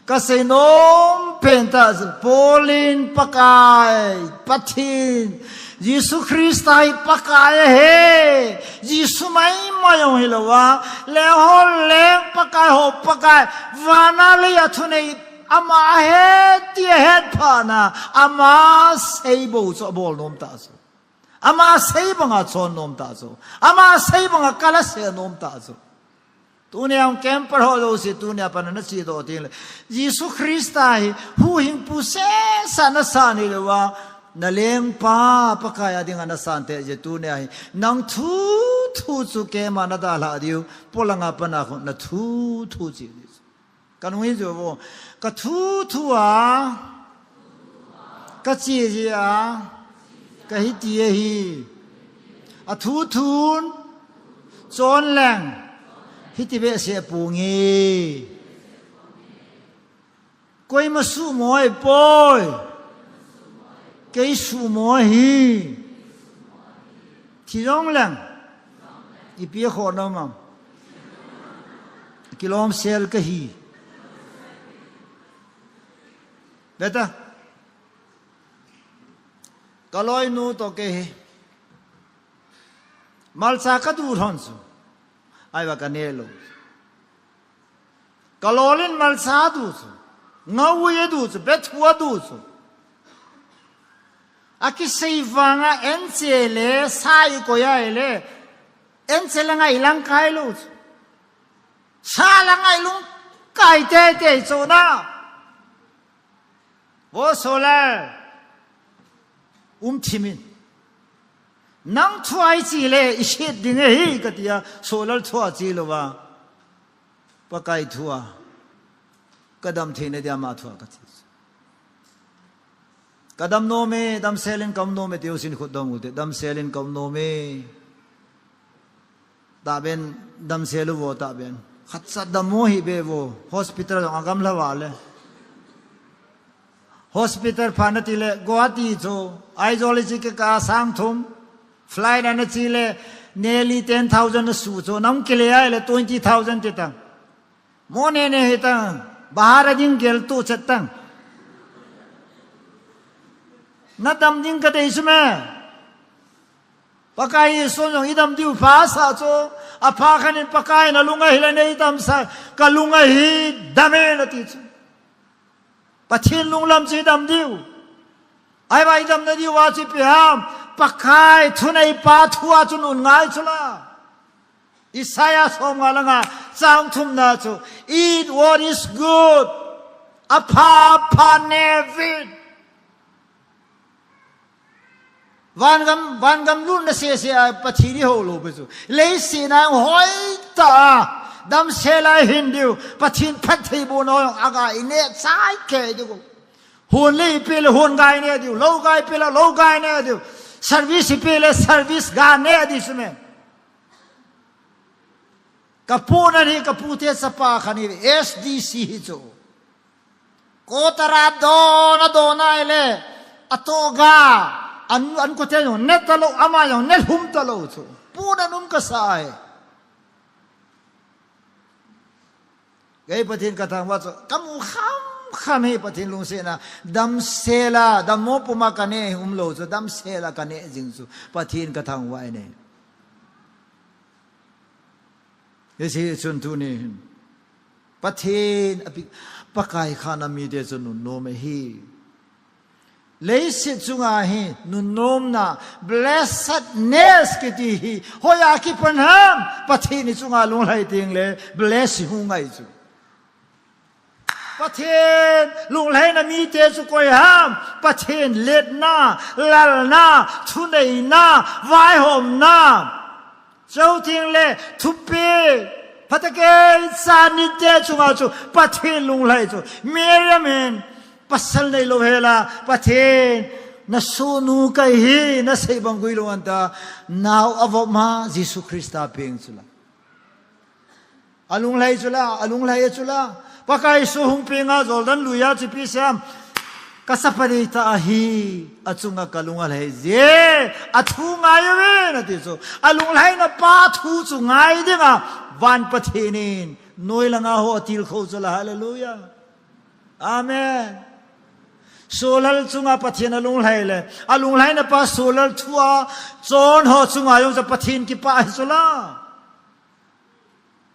Ka sei nom pen ta chu, Paul in Pakai, Pathen, Jesu Christa hi Pakai a he, Jesu mai mai jong hi lo a, le hol le Pakai ho Pakai, vana le a thu nei, ama a he ti a het pha na, ama sei bo chu a bol nom ta chu. Ama sei banga chon nom ta chu. Ama sei banga kala se nom ta chu. Tunia hung camper ho lo si tunia pana na si do ting le. Jesu Christa hi huhhingpu sesa na sa ni lo a. Na lengpa Pakai a dinga na san te je tunia hi. Nang thu thu chu keima na dalha diu. Polanga pana khu na thu thu chi diu. Ka nung hi chu vo. Ka thu thu a, ka chi ji a, ka hi ti a hi. A thu thun, chon leng, hi ti be se pu nge. Koima su moi poi, kei su moi hi. Thi jong leng. Ipi a kho nom am. Kilom sel ka hi. Beta. Ka loi nu to ke hi. Malcha ka du thon su. Ai ba ka ne lo. Ka lolin malcha du chu. Ngau ye du chu, bethu a du chu. A kisei vanga enche le, sai ko ya le. Enche le ngai lang kai lo chu. Sa la ngai lung kai te te chu na. Vo Solar. Um thimin. Nang thu a i chi le, i siet ding e hi, ka ti a, Solar thu a chi lo va. Pakai thu a. Ka dam thei na dia ma thu a ka chi. Ka dam nom e, dam selin ka um nom e, ti u sin khut dong u te, dam selin ka um nom e. Ta ben, dam sel u vo ta ben. Khat sa dam mo hi be vo, hospital jong a gam la va le. Hospital pha na ti le, Guwahati chu, Aizawl chi ke ka sang thum, flight a na chi le, nearly ten thousand na su chu, nang ki le ai le twenty thousand ti tang. Mo ne ne hi tang, bahar a ding gel tu chet tang. Na dam ding ka dei su me. Pakai Jesu jong i dam diu pha sa chu, a pha khan in Pakai na lunga hi le nei dam sa, ka lunga hi dam e na ti chu. Pathen lunglam chu i dam diu. Ai ba i dam na diu a chu ipi ham, Pakai thunei pa thu a chu nun ngai chu la. Isaiah som nga langa chang thum na chu, eat what is good. A pha, a pha ne vin. Vangam, vangam lun na se se a Pathen i ho lo pe chu. Lei se na hoi ta. Damsel a ihin diu, Pathen phattheibohna jong aga ineh chai kei diu. Hon le ipe le hon ga ineh diu, lou ga ipe le lou ga ineh diu. Service ipe le service ga neh diu chu me. Kapu nahi, kapute chapa khat ahi, S D C hi chu. Kotara dona dona ile, atoh ga, an, an kote jong ne talou, ama jong ne lhum talou chu. Pu nanum kasa e. Kei Pathen kathangvah chu, kamu kham kham hi Pathen lungsetna, damsel a, dammo puma kaneh umlou chu, damsel a kaneh jing chu, Pathen kathangvah e. Hiche chun tuni hin, Pathen, api, Pakai khat a mite chu nunnom ahi. Leiset chunga hi nunnomna, blessedness kiti hi hoiya kipan ham? Pathen chunga lunglhai teng le bless hung ngai chu. Pathen lunglhaina mite chu koi ham? Pathen letna, lalna, thuneina, vaihomna. Chuteng le thupeh, phatecha nite chunga chu Pathen lunglhai chu. Miriam in pasal neilou hela, Pathen, nasohnu kahi, nasei bang guilou anta, nao avop ma, Jesu Christa peng chu la. Alunglhai chu la, alunglhai chu la. Pakai soh hung penga Jordan luiya chipi siam. Kachapa deitah ahi, achunga kalung alhai je, athu ngai uvin ati chu. Alunglhaina pa thu chu ngai dinga, van Pathen in, noi langa ho atilkhou chu la, hallelujah. Amen. Saul chunga Pathen alunglhai le, alunglhaina pa Saul thua, chon ho chunga jong chu Pathen kipah ahi chu la.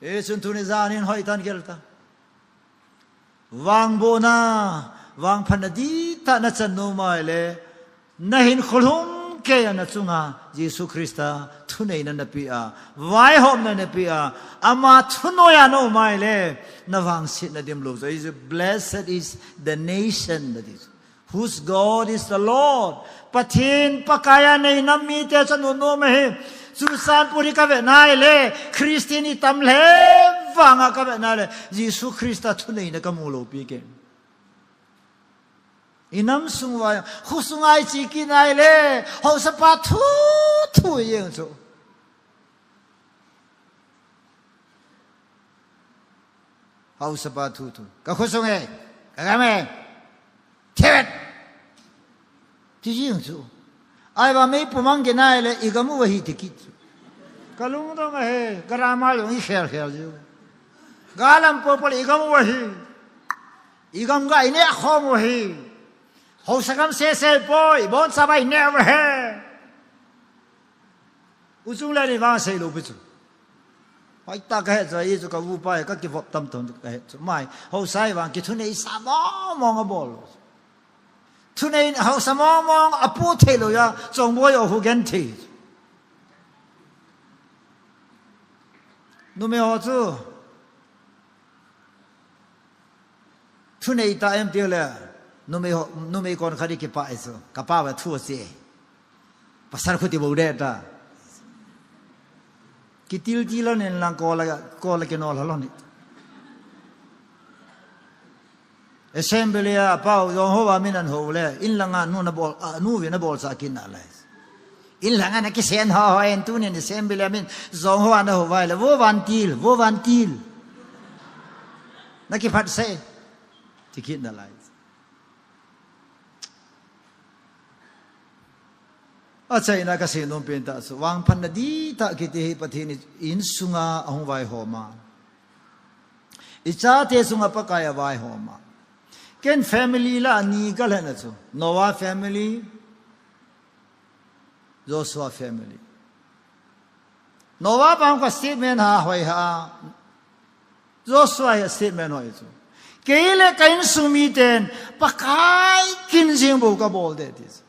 Hichun tuni janin hoitah in gel ta. Vangbohna, vangphatna dihtah nachan nom uleh, nahinkho lhumkeiya nachunga Jesu Christa thuneina napeh a, vaihomna napeh a, ama thunoiya naum uleh, navangsetna dimlou. So, is, blessed is the nation that is. Whose God is the Lord. Pathen Pakaiya nei nam mite chu nunnom ahi. Churachandpur hi kavet uleh, Christian itam lheh vanga kavet uleh, Jesu Christa thuneina kamu lou pi ke. Inam sung uva, khosunga iche kit uleh, haosapa thu thu jeng chu. Haosapa thu thu. Ka khosung e, ka gam e, thei vet. Ti jeng chu. Ahivang meipum a gin uleh, igam uva hi ti kit chu. Kalungdong ahi, grammar jong ikhel khel jiu. Galam popo le igam uva hi. Igam ga ineh khom uva hi. Haosa gam sese poi, ibonchauva ineh uva hi. U Chunglei in vang seilou pi chu. Hoitah kahet chu, ahi chu ka upa hi kakivop tam tam kahet chu. Mai, haosa hi vang kithuneisa mong mong abol. Thunei haosa mong mong apoh thei lou a, Chongboi o hu gen thei. Numei ho chu. Thunei ta em ti le, numei ho, numei kon khat hi kipah e chu, kapa ve thu che. Pasal khuti bou de ta. Kitil til lou nen lang ko la, ko la kinol lou ni. Assembly a pau jong ho va min an ho le, in langa nu nabol, a, nu ve nabol sa kin na le. In langa nakisen ho ho en tunin assembly a min jong ho ana ho vai le, vo van til, vo van til. Nakiphat se. Ti kit na lai. Achaina kasei nom pen tah chu, vangphatna dihtah kiti hi Pathen insunga ahung vaihom a. Ichate chunga Pakai avaihom a. Ken family la ani kalhena chu. Noah family, Joshua family. Noah pa hung ka statement ha hoi ha. Joshua hi statement hoi chu. Kei le ka insung miten Pakai kin jing bou kabol de ti chu.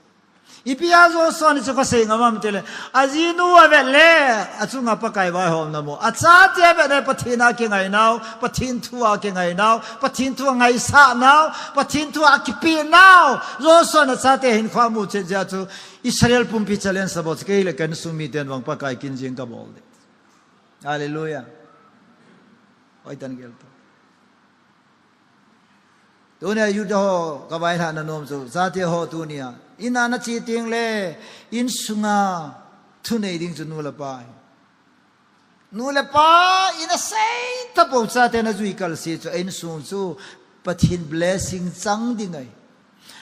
Ipi a Joshua in chu kasei ngam am tile. Ajinu avet le, achunga Pakai vaihomna mu. Achate avet le Pathen a kingai nau, Pathen thu a kingai nau, Pathen thu a ngaisah nau, Pathen thu a kipe nau. Joshua in achate hinkho amu chet jeh a chu. Israel pumpi challenge abol chu kei le ka insung miten vang Pakai kin jing kabol de. Hallelujah. Hoitan gel ta. Tunia youth ho kavailhahna nom chu, chate ho tunia in a nache tengle, insunga thunei ding chu nu le pa ahi. Nu le pa in asei tapou chate najui kalse chu, a insung chu Pathen blessing chang ding ahi.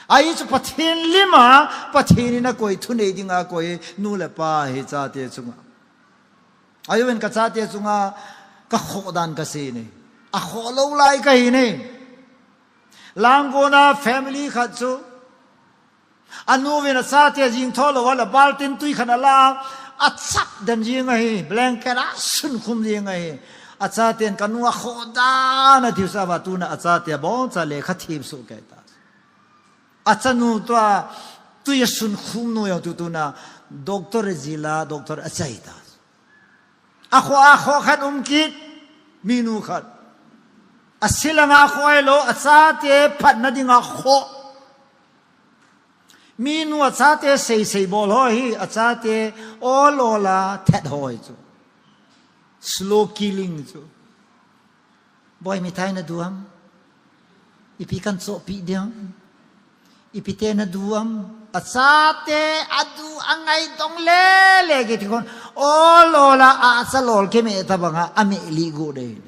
Ahi chu Pathen lima, Pathen in akoi, thunei dinga koi nu le pa ahi chate chunga. Ahiuvin kachate chunga kakhoh dan kasei ne. Akhoh lou lai kahi ne. Langkona family khat chu, anuvin achate jingtho louva le baltin twi khat ala, achap den jing ahi, blanket a sunkhum jing ahi. Achaten kanu akhoh dan atiu sah uva tuna achate aboncha lekha themsoh kei ta. Achanu tua twi asunkhum nu jong tu tuna doctor jila, doctor achai ta. Akhoh, akhoh khat um kit, minu khat. Asilanga khoh hilou, achate phatna dinga khoh. Minu achate seisei bol ho hi, achate ol ola that ho hi chu. Slow killing chu. Boi, mithai nadu ham? Ipi kahin chohpeh ding ham? Ipi te nadu ham? Achate adu angai dong lele kiti khun, ol ola acha lol kimeh tabanga ameh lih gu dei.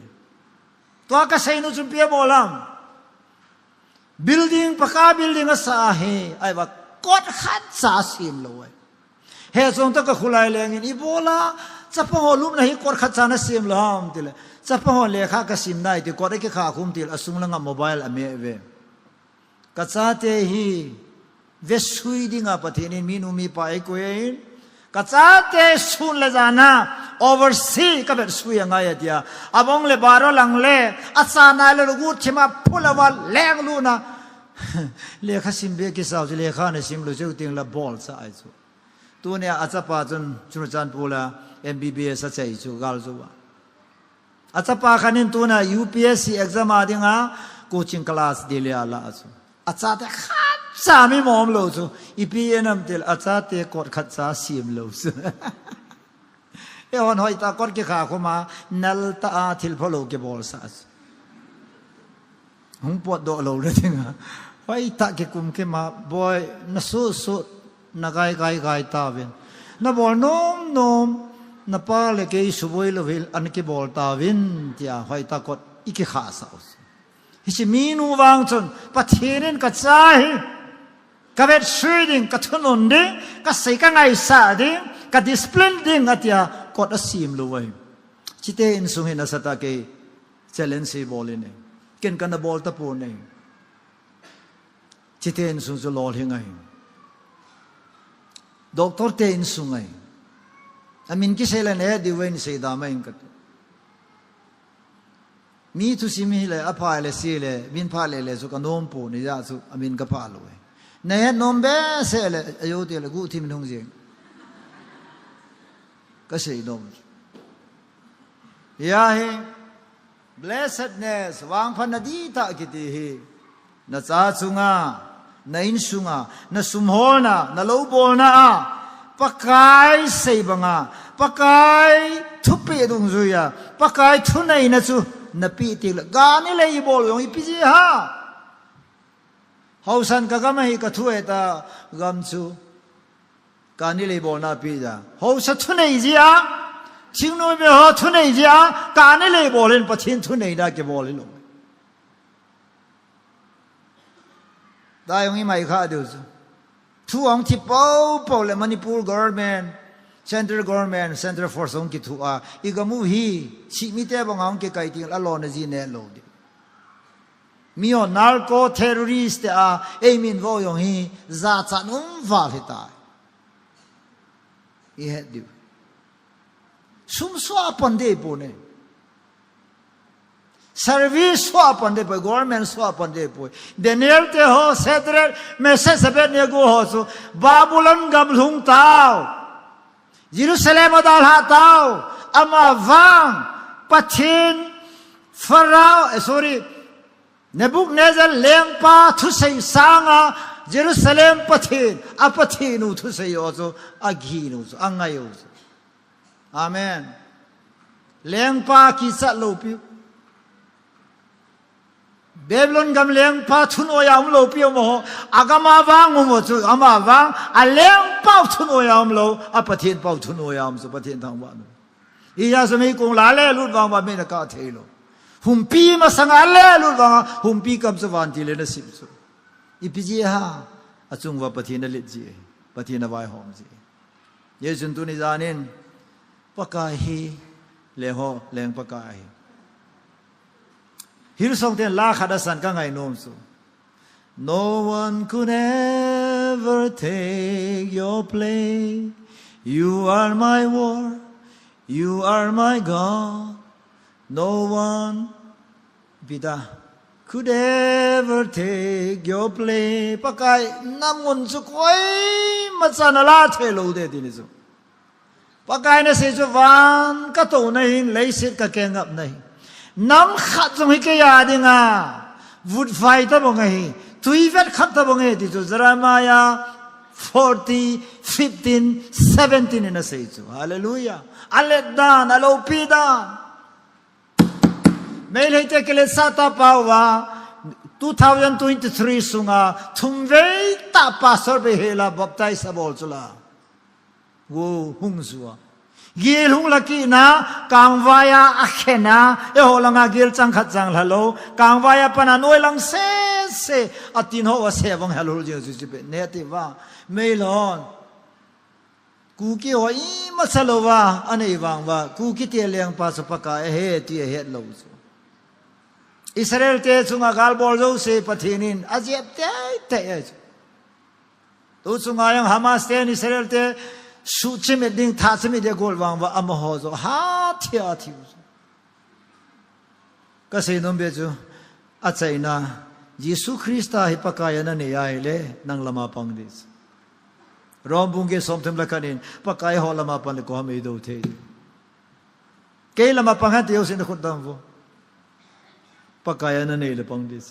Tua kasei nu chun ipi abol ham? Building, pakka building asah ahi, ahiva kot khat cha asem lou ahi. Hechong tah kakholai lengin, ibola chapang ho lupna hi kot khat cha nasem lou ham tile, chapang ho lekha kasim nai ti, kot akikha khum tile, asung langa mobile ameh uve. Kachate hi vetsui dinga Pathen in minu mipa eikoi ahin, kachate sun le jana oversea kavetsui angai atia, abong le bar alang le, achanai le lugu thima phulava lengluna. Lekha sim be kisau chu, lekha nasim lou cheu tengle bolcha ahi chu. Tunia achapa chun Churachandpur a M B B S achai chu, gal chu a. Achapa khat in tuna U P S C exam a dinga coaching class Delhi a ala chu. Achate khat cha mi mom lou chu. Ipi en ham tile, achate kot khat cha sem lou chu. Eihon hoitah kot kikha khuma, nal tah a thil phalou kibolsah chu. Hung potdoh lou le dinga. Hoitah kikum kima, boi, nasuh suh, nagai gai gai tauvin. Nabol nom nom, napa le kei suboi lou hel, ana kibol tauvin, tia hoitah kot ikikhah sah u. Hiche minu vang chun, Pathen in kacha hi, kavetsui ding, kathunun ding, kasei kangaisah ding, kadiscipline ding, atia kot asem lou ahi. Chite insung hi nasatah a kei challenge eibol in ahi. Ken kana bol tapon ahi. Chite insung chu lolhing ahi. Doctor te insung ahi. Amin kisei le nahet diu vin seida mai in kati. Mi thusim hile, apha le se le, min pha le le chu kanom pon ahi, hijeh chun amin kapha lou ahi. Nahet nom behseh le, ajo tile, guhthim in hung jeng. Kasei nom. Hia hi, blessedness, vangphatna dihtah kiti hi, nacha chunga, na insunga, nasum holna, nalou bolna a, Pakai sei banga, Pakai thupeh dungjuia, Pakai thuneina chu napeh tengle, ganilei ibol jong ipi jeh ham? Haosan kagam ahi, kathu ahitai, gam chu. Ganilei bolna peh jeh a. Haosa thunei jeh a, thingnoi miho thunei jeh a, ganilei bol in Pathen thuneina kibol hilou. Tua jong imai kha diu chu. Thu ahung thi poupou le Manipur government, central government, central force hung kithu a, igam u hi, Sihmite banga hung kikai tengle alona ji neh lou ding. Miho narco terrorist tia eiminvo jong hi, jachat um val hitai. Ihet diu. Sum soh a pan ding ahipoi. Service soh a pan ding ahipoi, government soh a pan ding ahipoi. Daniel te ho, Shadrach, Meshach, Abednego ho chu Babylon gam lhung tau. Jerusalem a dalha tau. Amavang Pathen, Pharaoh, eh, sorry, Nebuchadnezzar lengpa thusei sanga Jerusalem Pathen, a Pathen u thusei u chu, agin u chu, angai u chu. Amen. Lengpa kichat lou piu. Babylon gam lengpa thunoiya umlou pi amaho, agam a vang um u chu, ama vang, alengpau thunoiya umlou, a Pathen pau thunoiya um chu, Pathen thangvah in. Hijeh chun meikong lah a lelut vang uva mei in akah theilou. Humpi masanga lelut vang a, humpi kam chu vantil in asim chu. Ipi jeh ham, achung uva Pathen alet jeh, Pathen avaihom jeh. Hijeh chun tuni jan in, Pakai hi, leng ho, leng Pakai hi. Hillsong ten la khat asan ka ngainom chu. No one could ever take your place. You are my world. You are my God. No one, Peter, could ever take your place. Pakai, namun chu koima chan ala theilou ding ti ahi chu. Pakai in asei chu van katouna hin, leiset kakengapna hin. Nam khat jong hi keiya dinga, vutvai tabang ahi, tui vetkhat tabang ahi ti chu Jeremiah forty, fifteen, seventeen in asei chu. Hallelujah. Alet dan, aloupi dan. Meitei te kiletsah tah pa uva, two thousand twenty-three sunga, thumvei tah pastor Behel a baptize abol chu la. Wo hung jua. Gel hung la kit na, kangvai a akhen a, eiho langa gel chang khat chang lha lou, kangvai a pan a noi lang sese, atin ho a se vang halul jing chu chu pe, ne ti uva, Meilhon. Kuki ho ima cha louva, anei vang uva, Kuki te lengpa chu Pakai ahi ti ahet lou chu. Israel te chunga gal bol jouse Pathen in ajep teitei ahi chu. Tu chunga jong Hamas ten Israel te suhchimit ding, thachimit ding agol vang uva, amaho jong hathi athi u chu. Ka seinom bep chu, achaina, Jesu Christa hi Pakai a nanei ahile, nang lama pang ding. Rom bung get somthum le khat in, Pakai ho lama pan le koi ham eidou thei. Kei lama pang hen ti jousen nakhut dam vo. Pakai a nanei le pang ding.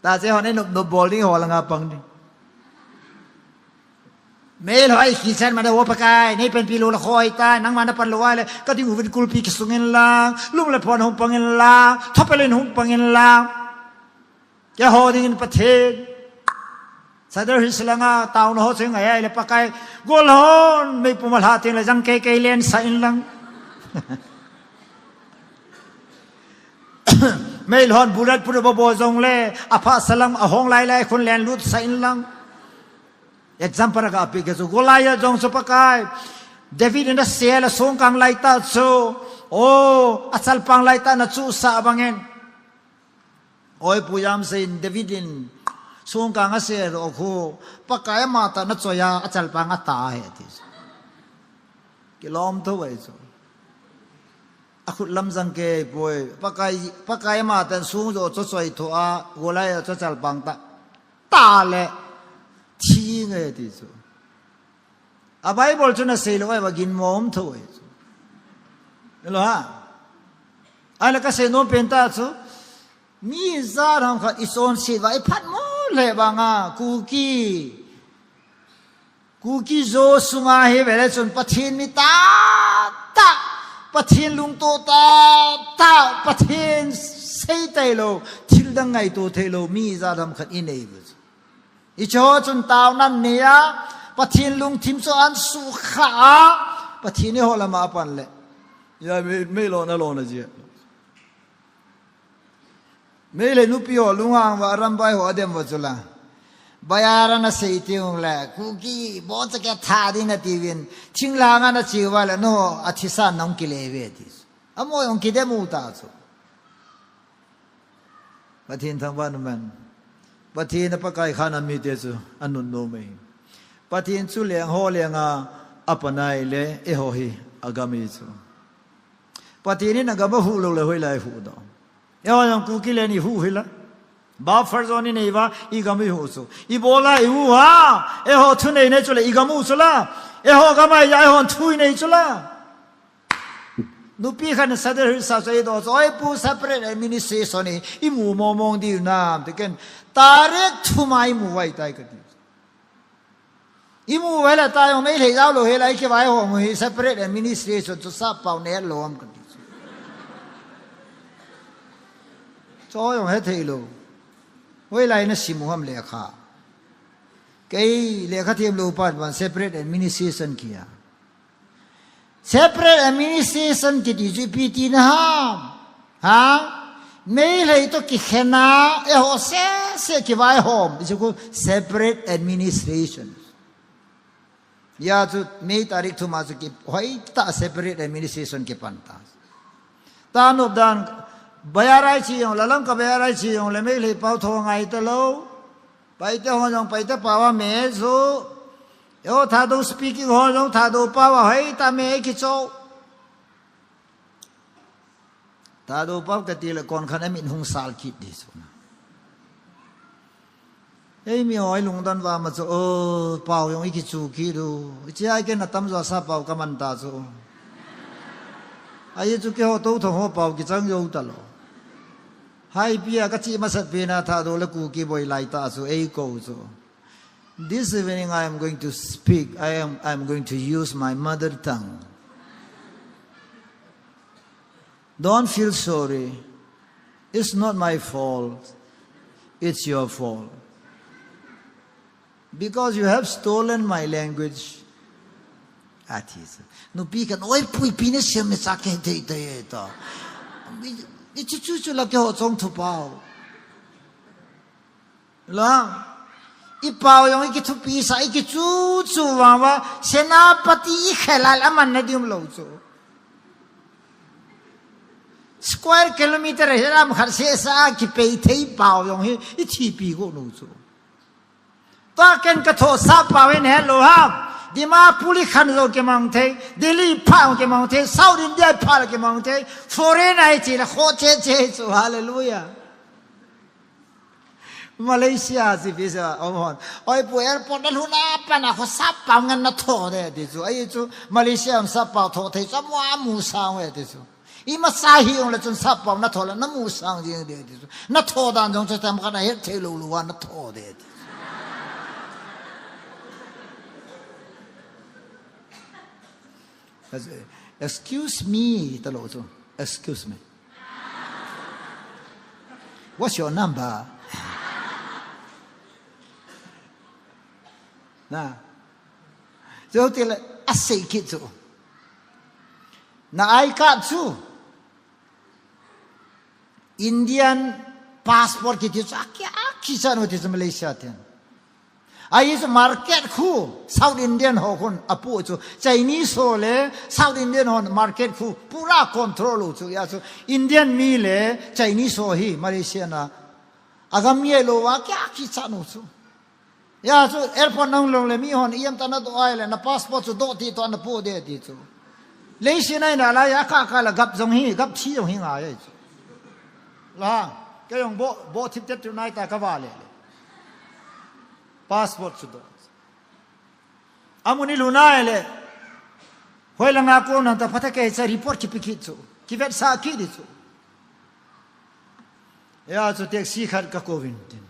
Tache hon einop nop bol ding ho langa pang ding. Meilhoi kichen mane, O Pakai, nei panpi lou le khoi tai, nangma napan lou ahile, kading uvin kulpi kisung inlang, lum le phon hung pang inlang, thopel in hung pang inlang. Keiho dingin Pathen. Sadar Hills langa taona ho chu ngai ahile Pakai, golhon meipum alha teng le jang kei kei lensah inlang. Meilhon bullet proof abol jongle, aphah salam ahong lai lai khun lenlut sah inlang. Example a kapeh kei chu, Goliath jong chu Pakai, David in asel a songkang laitah chu, o, achalpang laitah in achuhsah bangin. Oi, Pu Jamsei in David in songkang asel u khu, Pakai amatah in achoi a, achalpang atah ahi ati chu. Kilom thou ahi chu. Akhut lam jang kei poi. Pakai, Pakai amatah in song joh chu achoi thoh a, Goliath chu achalpang tah. Tah le. Thi nge ti chu. A Bible chu nasei lou ahi uva ginmo um thou ahi chu. Hello ha. Ahile ka seinom pen tah chu. Mi jat ham khat i chonset uva i phatmo le banga Kuki. Kuki Zo sunga hi vele chun Pathen mi tahtah, Pathen lungto tahtah, Pathen sei tailou, thil dang ngaito theilou, mi jat ham khat i nei uve chu. Hicheho chun taona nei a, Pathen lungthim chu ahin sukha a, Pathen in eiho lama apan le. Ya, mei, meilhon alona jeh. Meilhei nupi ho lunghang uva, arambai ho adem uva chu la. Bazaar a nasei teng le, Kuki, bo cha kei tha ding nati uvin, thinglhang a nache uva le, nangho athisan nahung kile uve ti. Amaho jong kidem u ta chu. Pathen thangvah in um hen. Pathen a Pakai kha na mite chu anunnom e. Pathen chu leng ho lenga apan ahile eiho hi agam ahi chu. Pathen in agam ahuh lou le hoilai ahuh ding. Eiho jong Kuki leng ihuh hih la. Buffer zone inei uva, igam ihuh chu. Ibola ihuh ham, eiho thunei nei chu le igam u chu la. Eiho gam ahi a eihon thu inei chu la. Nupi khat in Sadar Hills a chu eidoh chu, oi pu, separate administration hi imu mong mong diu nam, ti ken, tarik thum a imu uva ahitai kati. Imu uva ahile ta jong Meitei jao lou hel a ikivaihom u hi separate administration chu sap pau neh lou ham kati. Cho jong hethei lou. Hoilai nasim u ham lekha. Kei lekha them lou pan pan separate administration kia. Separate administration kiti chu ipi tina ham. Ha? Meitei toh kikhen a, eiho sese kivaihom. Hichu khu separate administration. Hijeh chun May tarik thum a chu kihoitah separate administration kipan ta. Tanop dan, Bayarai chi jong, Lalang ka Bayarai chi jong, le Meitei pao tho ngai talou. Paite ho jong, Paite pao a me chu. Eiho Thadou speaking ho jong, Thadou pao a hoitah me kicho. Thadou pao kati le konkhat amin hung sal kit di chu. Ei mi hoi lungdon va ma chu, o, pao jong ikichu kit u. Hiche a kei natam jo a sap pao kaman ta chu. Ahi chu keiho Touthong ho pao kichang jou talou. Haipi a kache masat pen a Thadou le Kuki boi lai ta chu, eikou chu. This evening I am going to speak, I am, I am going to use my mother tongue. Don't feel sorry. It's not my fault. It's your fault. Because you have stolen my language. Ati chu. Nupi khat, oi, puipi na siam me cha ke dei dei ta. I, i chu chu chu la keiho chong thu pao. La, i pao jong i kithupi sa, i kichu chu vang va, Senapati i khelal aman na diu lou chu. Square kilometer hi lam khat sesa kipei thei pao jong hi, i thipi go lou chu. Tua ken ka tho sap pao in helou ham. Dimapur i khan jong kimang thei, Delhi pha jong kimang thei, South India pha jong kimang thei, foreign a i che la kho che che chu, hallelujah. Malaysia chi pi sa, om hon. Oi pu, airport a lhun a pat a kho sap pao ngen na tho de ti chu. Ahi chu Malaysia a sap pao tho thei chu amu a mu sang e ti chu. Ima sa hi jong le chun sap pao na tho le na mu sang jing de ti chu. Na tho dan jong chu tam khat na het thei lou lou a na tho de ti chu. Excuse me, talou chu. Excuse me. What's your number? Na. Chu ti le, asei kit chu. Na I card chu. Indian passport kiti chu, a ki, a kichat u ti chu Malaysia ten. Ahi chu market khu, South Indian ho khun apu chu, Chinese ho le South Indian ho market khu, pura control u chu, hijeh chu, Indian mi le Chinese ho hi, Malaysia na, agam mi lou va, kia kichat u chu. Hijeh chu, airport nahung lhung le, mi hon, iam ta na doh a ahile, na passport chu doh ti toh, na pu de ti chu. Leiset a ina lai, a ka ka la gap jong hi, gap thi jong hi ngai chu. La, kei jong bo, bo thip tet tu nai ta ka va le le. Passport chu doh. Amun i lhun a ahile. Hoilanga kon nang ta phatah kei cha report kipe kit chu. Kivetsah kit di chu. Hijeh chu taxi khat ka kou vin tin.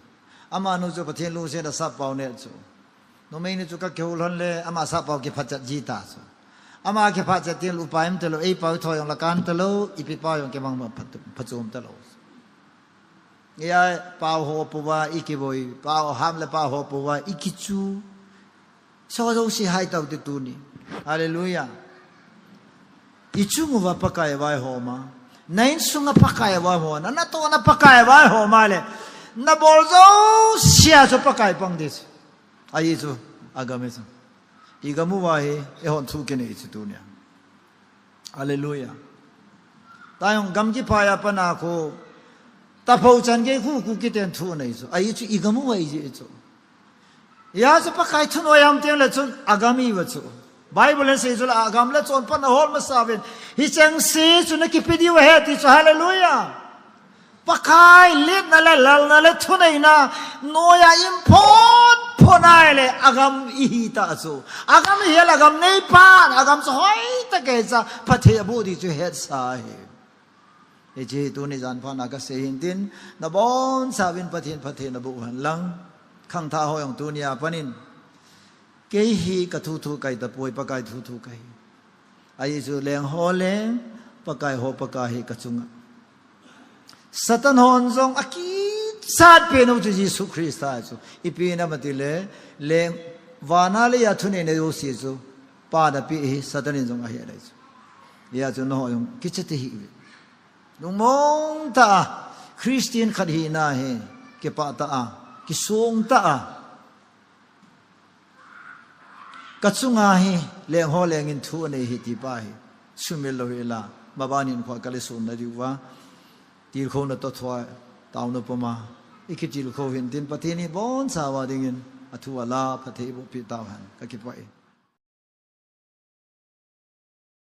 Amanu chu Pathen lungset a sap pao ne chu. Numei nu chu ka kihou lhon le ama sap pao kiphat chat ji ta chu. Ama kiphat chat tin upa um talou, ei pao tho jong la kan talou, ipi pao jong kimang ma phat, phat um talou. Hijeh a pao ho pou va i kiboi, pao ham le pao ho pou va i kichu. Soh jouse hai tau te tuni. Hallelujah. I chung uva Pakai vaihom a. Na insung a Pakai vaihom a. Na natoh na Pakai vaihom a le. Na bol jouse a chu Pakai pang di chu. Ahi chu, agam hi chu. I gam uva hi, eihon thu kinei chu tunia. Hallelujah. Tah jong gam kiphai a pat a khu, taphou chan gei khu Kuki ten thu nei chu. Ahi chu i gam uva i ji chu. Hijeh chu Pakai thunoi ham ti le chun agam i va chu. Bible in asei chu la agam le chonphat na hol masa uvin. Hicheng se chu na kipe diu ahi ti chu. Hallelujah. Pakai letna le lalna le thuneina noiya i um phot phot a ahile agam i hi ta chu. Agam i hi le agam neipan, agam chu hoitah kei cha phatthei aboh di chu hetsa ahi. Hiche hi tuni jan phat a ka sei hin tin, na boncha uvin Pathen phatthei na boh hen lang. Khangthah ho jong tuni a pat in. Kei hi ka thuthu kai tapoi, Pakai thuthu kahi. Ahi chu leng ho leng, Pakai ho Pakai hi ka chunga. Satan hon jong akichat pen u chu Jesu Christa chu. Ipi na mati le, le vana le a thuneina jouse chu. Pa na pi hi Satan in jong ahe lai chu. Hia chu nangho jong kichate hih uve. Lungmong tah a, Christian khat hina hi, kipah tah a, kisong tah a. Ka chunga hi, lengho lengin thu anei hi ti pa hi. Sumil lou hih la, maban hinkhoa kale sun na diu va. Tilkhouna toh thua, taona puma. Ikitilkhou hin tin Pathen in ibonchauva dingin, athu ala, phatthei eiboh peh tauhen. Kakipah e.